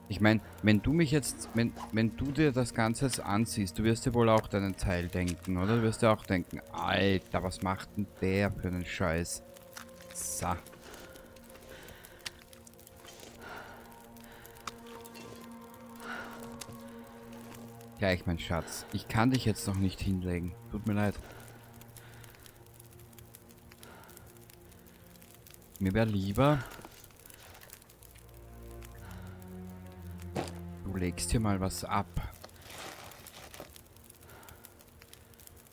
Ich mein, wenn du mich jetzt, wenn du dir das Ganze jetzt ansiehst, du wirst dir wohl auch deinen Teil denken, oder? Du wirst dir auch denken, Alter, was macht denn der für einen Scheiß? So. Gleich, mein Schatz. Ich kann dich jetzt noch nicht hinlegen. Tut mir leid. Mir wär lieber, du legst hier mal was ab.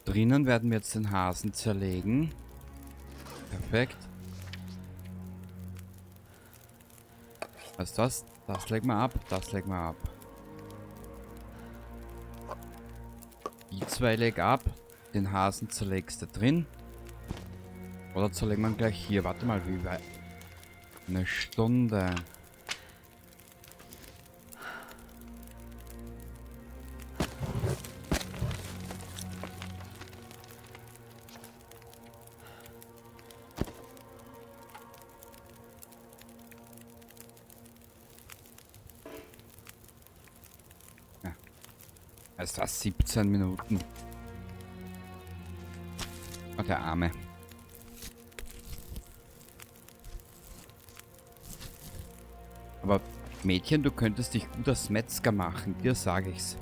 Drinnen werden wir jetzt den Hasen zerlegen. Perfekt. Weißt du was? Das legen wir ab, das legen wir ab. Die zwei leg ab. Den Hasen zerlegst du drin. Oder zerlegen wir ihn gleich hier. Warte mal, wie weit? Eine Stunde. Ja. Es war 17 Minuten. Oh, der Arme. Aber Mädchen, du könntest dich gut als Metzger machen. Dir sag ich's.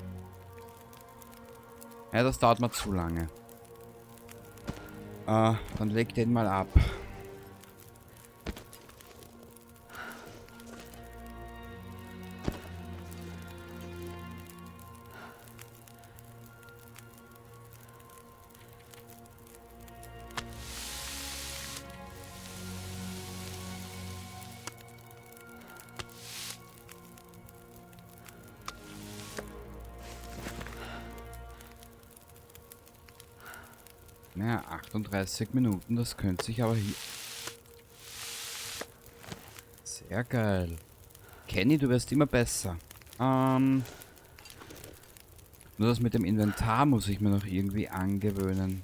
Ja, das dauert mir zu lange. Dann leg den mal ab. Naja, 38 Minuten, das könnte sich aber hier... Sehr geil. Kenny, du wirst immer besser. Nur das mit dem Inventar muss ich mir noch irgendwie angewöhnen.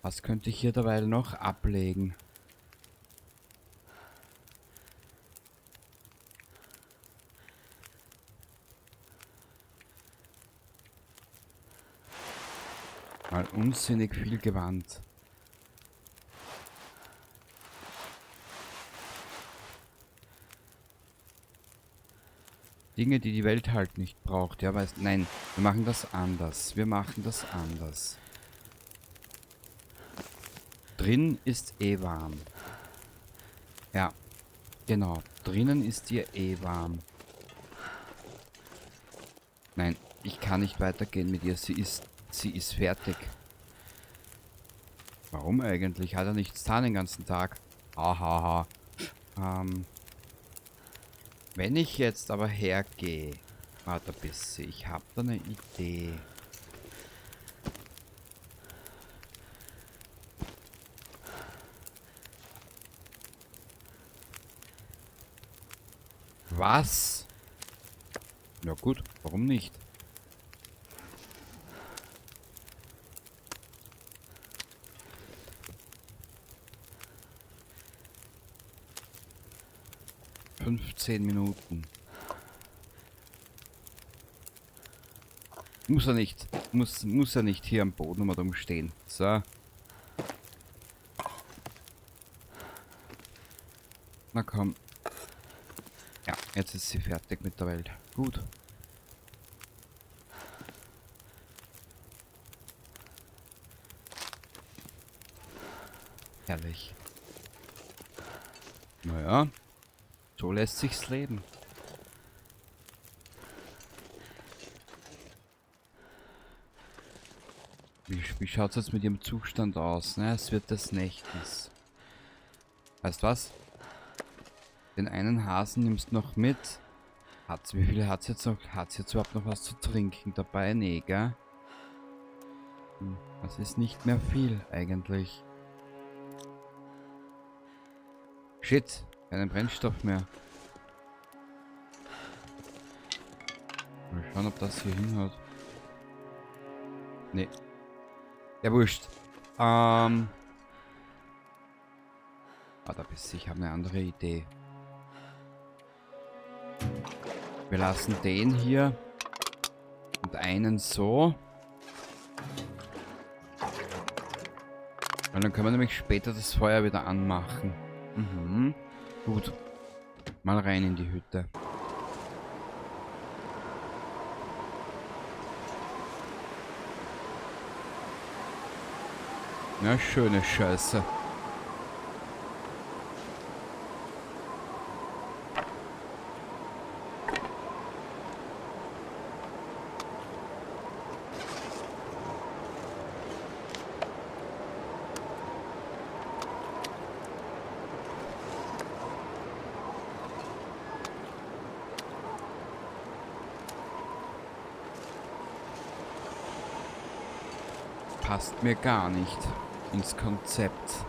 Was könnte ich hier derweil noch ablegen? Mal unsinnig viel Gewand. Dinge, die die Welt halt nicht braucht. Ja, weißt, nein, wir machen das anders. Wir machen das anders. Drin ist eh warm. Ja, genau. Drinnen ist ihr eh warm. Nein, ich kann nicht weitergehen mit ihr. Sie ist fertig. Warum eigentlich? Hat er nichts getan den ganzen Tag? Hahaha. Wenn ich jetzt aber hergehe... Warte ein bisschen, ich hab da eine Idee. Was? Na gut, warum nicht? 15 Minuten. Muss er nicht. Muss er nicht hier am Boden mal rumstehen. So. Na komm. Ja, jetzt ist sie fertig mit der Welt. Gut. Herrlich. Naja. So lässt sich's leben. Wie schaut's jetzt mit ihrem Zustand aus? Ne? Es wird des Nächtens. Weißt was? Den einen Hasen nimmst du noch mit. Wie viel hat's jetzt noch? Hat's jetzt überhaupt noch was zu trinken dabei? Nee, gell? Das ist nicht mehr viel eigentlich. Shit, keinen Brennstoff mehr. Mal schauen, ob das hier hinhaut. Nee. Ja, wurscht. Warte ein bisschen, ich habe eine andere Idee. Wir lassen den hier und einen so. Und dann können wir nämlich später das Feuer wieder anmachen. Gut. Mal rein in die Hütte. Na, schöne Scheiße. Passt mir gar nicht ins Konzept.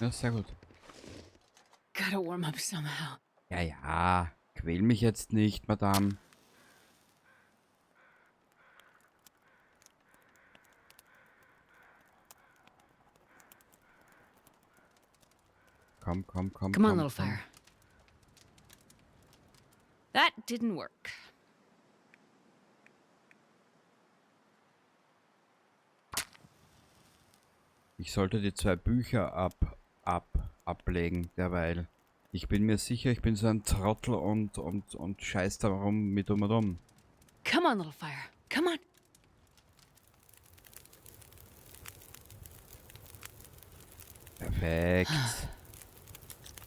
Ja, sehr gut. Gotta warm up somehow. Ja, ja. Quäl mich jetzt nicht, Madame. Komm, komm, komm, Come on, komm, little komm. fire. That didn't work. Ich sollte die zwei Bücher ablegen, derweil. Ich bin mir sicher, ich bin so ein Trottel und scheiß da rum mit um und um. Come on, little fire. Come on. Perfekt.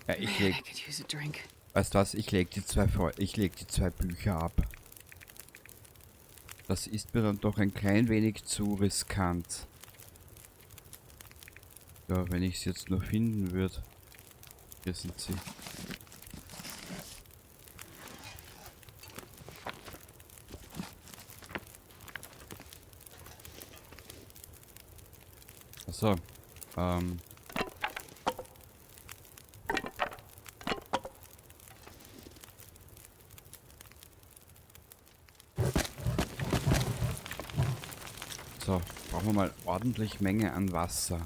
Ja, ich Man, leg I could use a drink. Weißt du was? Ich leg die zwei vor, ich leg die zwei Bücher ab. Das ist mir dann doch ein klein wenig zu riskant. Ja, wenn ich's jetzt nur finden würd. Hier sind sie. Achso. So, brauchen wir mal ordentlich Menge an Wasser.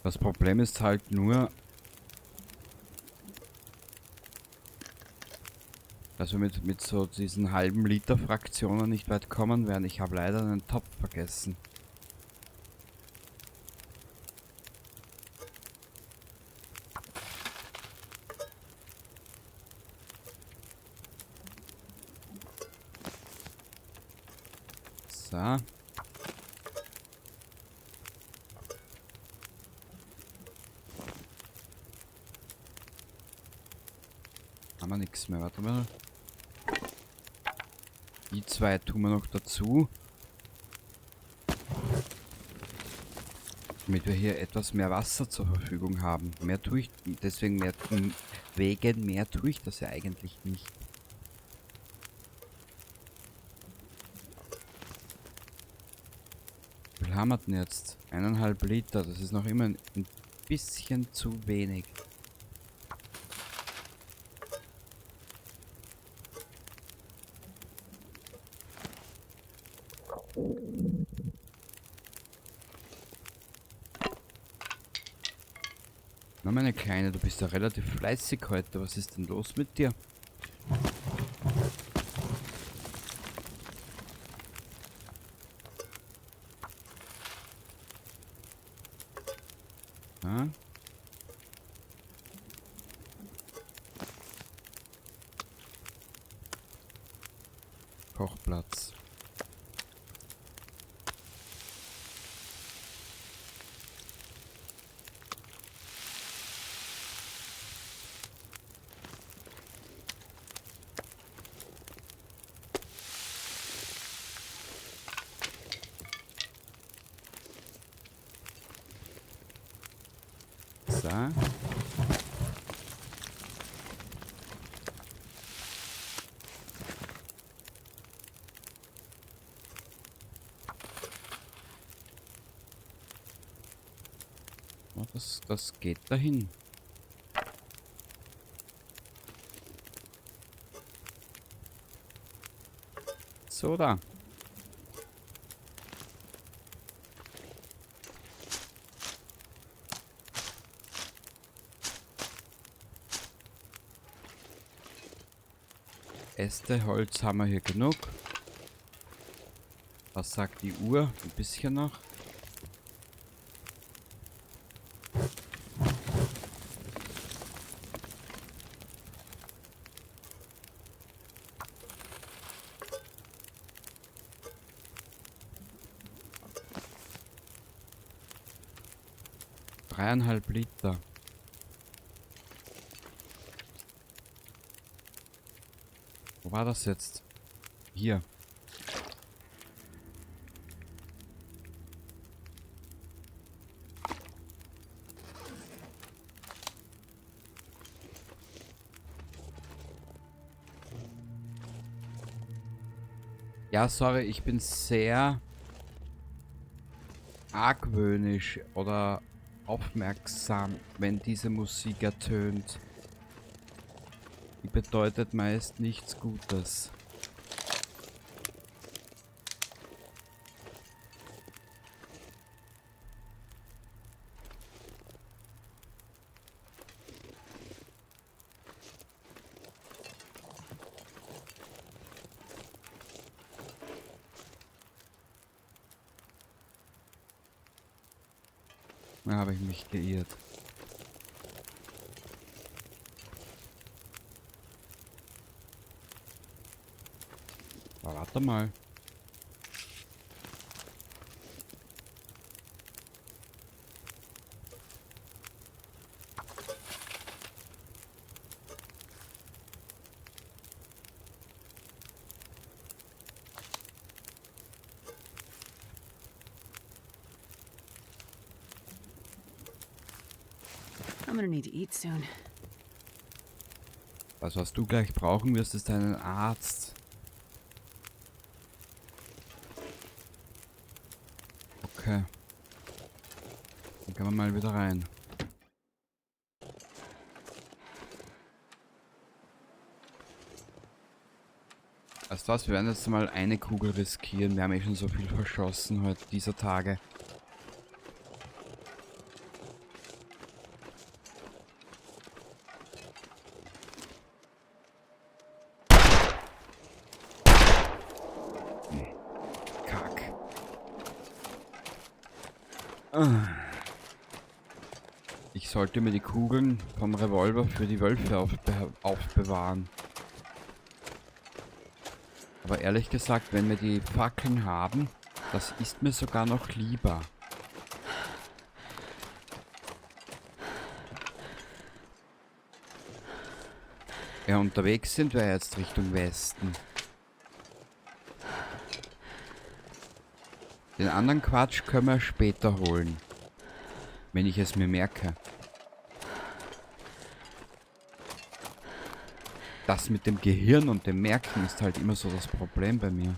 Das Problem ist halt nur, dass wir mit so diesen halben Liter Fraktionen nicht weit kommen werden. Ich habe leider einen Topf vergessen. So. Haben wir nichts mehr. Warte mal. Die zwei tun wir noch dazu. Damit wir hier etwas mehr Wasser zur Verfügung haben. Mehr tue ich, deswegen mehr, wegen mehr tue ich das ja eigentlich nicht. Wie viel haben wir denn jetzt? 1,5 Liter, das ist noch immer ein bisschen zu wenig. Na, meine Kleine, du bist ja relativ fleißig heute. Was ist denn los mit dir? Ja? Kochplatz. So. Ja, das geht dahin. So da. Äste, Holz haben wir hier genug. Was sagt die Uhr? Ein bisschen noch. Dreieinhalb Liter. Wo war das jetzt? Hier. Ja, sorry, ich bin sehr argwöhnisch oder aufmerksam, wenn diese Musik ertönt. Die bedeutet meist nichts Gutes. Da habe ich mich geirrt. Aber warte mal. I'm gonna need to eat soon. Was du gleich brauchen wirst, ist einen Arzt. Okay. Dann gehen wir mal wieder rein. Weißt du was, wir werden jetzt mal eine Kugel riskieren. Wir haben eh schon so viel verschossen heute dieser Tage. Kack. Ich sollte mir die Kugeln vom Revolver für die Wölfe aufbewahren. Aber ehrlich gesagt, wenn wir die Fackeln haben, das ist mir sogar noch lieber. Ja, unterwegs sind wir jetzt Richtung Westen. Den anderen Quatsch können wir später holen. Wenn ich es mir merke. Das mit dem Gehirn und dem Merken ist halt immer so das Problem bei mir.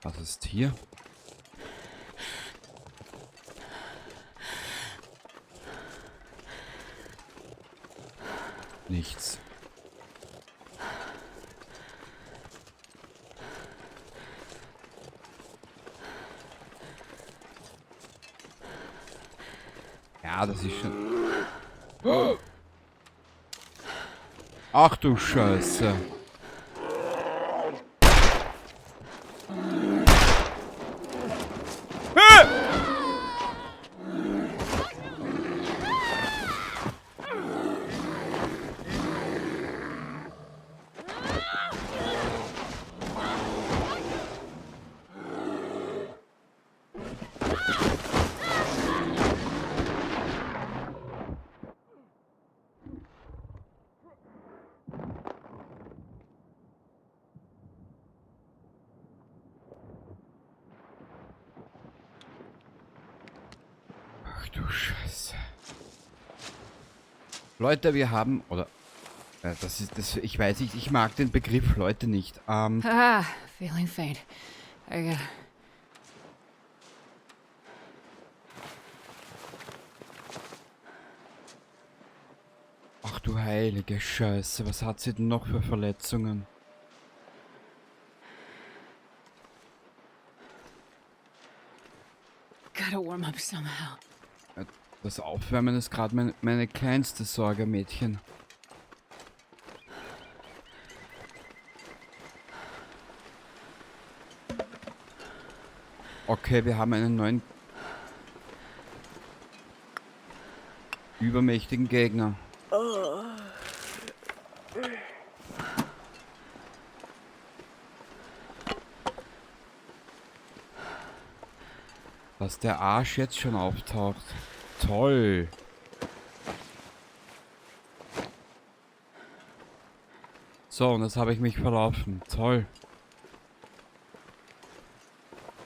Was ist hier? Nichts. Ja, das ist schon... Oh! Ach du Scheiße. Ach du Scheiße. Leute, wir haben, oder, das ist, das, ich weiß nicht, ich mag den Begriff Leute nicht. Feeling faint. I gotta... Ach du heilige Scheiße, was hat sie denn noch für Verletzungen? Gotta warm up somehow. Das Aufwärmen ist gerade meine kleinste Sorge, Mädchen. Okay, wir haben einen neuen übermächtigen Gegner. Dass der Arsch jetzt schon auftaucht. Toll. So, und jetzt habe ich mich verlaufen. Toll.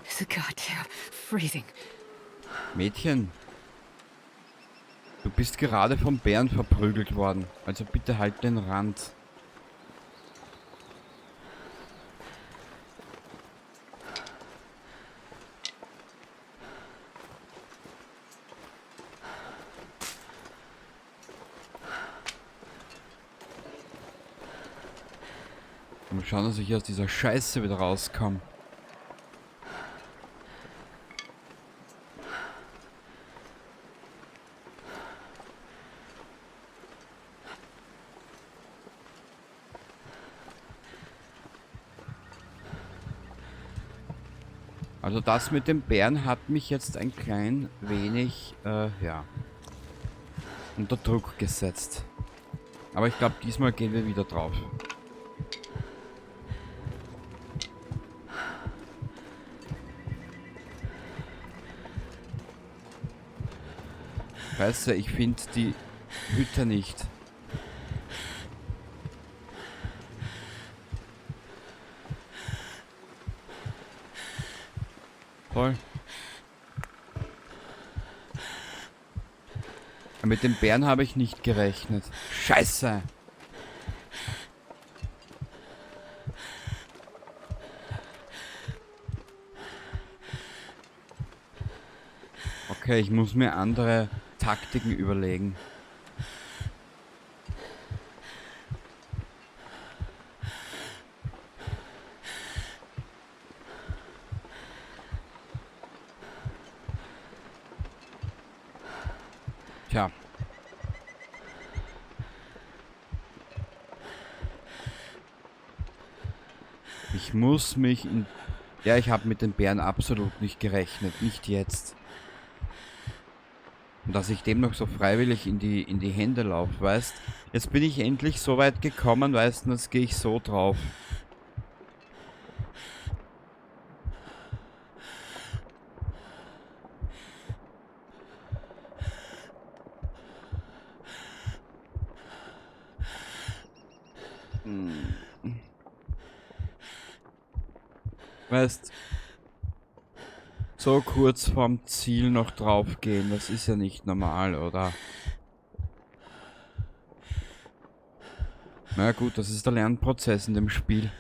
It's a goddamn freezing. Mädchen, du bist gerade vom Bären verprügelt worden. Also bitte halt den Rand. Mal schauen, dass ich aus dieser Scheiße wieder rauskomme. Also das mit dem Bären hat mich jetzt ein klein wenig, ja, unter Druck gesetzt. Aber ich glaub, diesmal gehen wir wieder drauf. Weißt du, ich find die Hütte nicht. Toll. Mit dem Bären habe ich nicht gerechnet. Scheiße! Okay, ich muss mir andere Taktiken überlegen. Tja. Ich muss mich in... Ja, ich habe mit den Bären absolut nicht gerechnet. Nicht jetzt. Und dass ich dem noch so freiwillig in die Hände laufe, weißt? Jetzt bin ich endlich so weit gekommen, weißt du, jetzt gehe ich so drauf. Weißt, so kurz vorm Ziel noch drauf gehen, das ist ja nicht normal, oder? Na gut, das ist der Lernprozess in dem Spiel.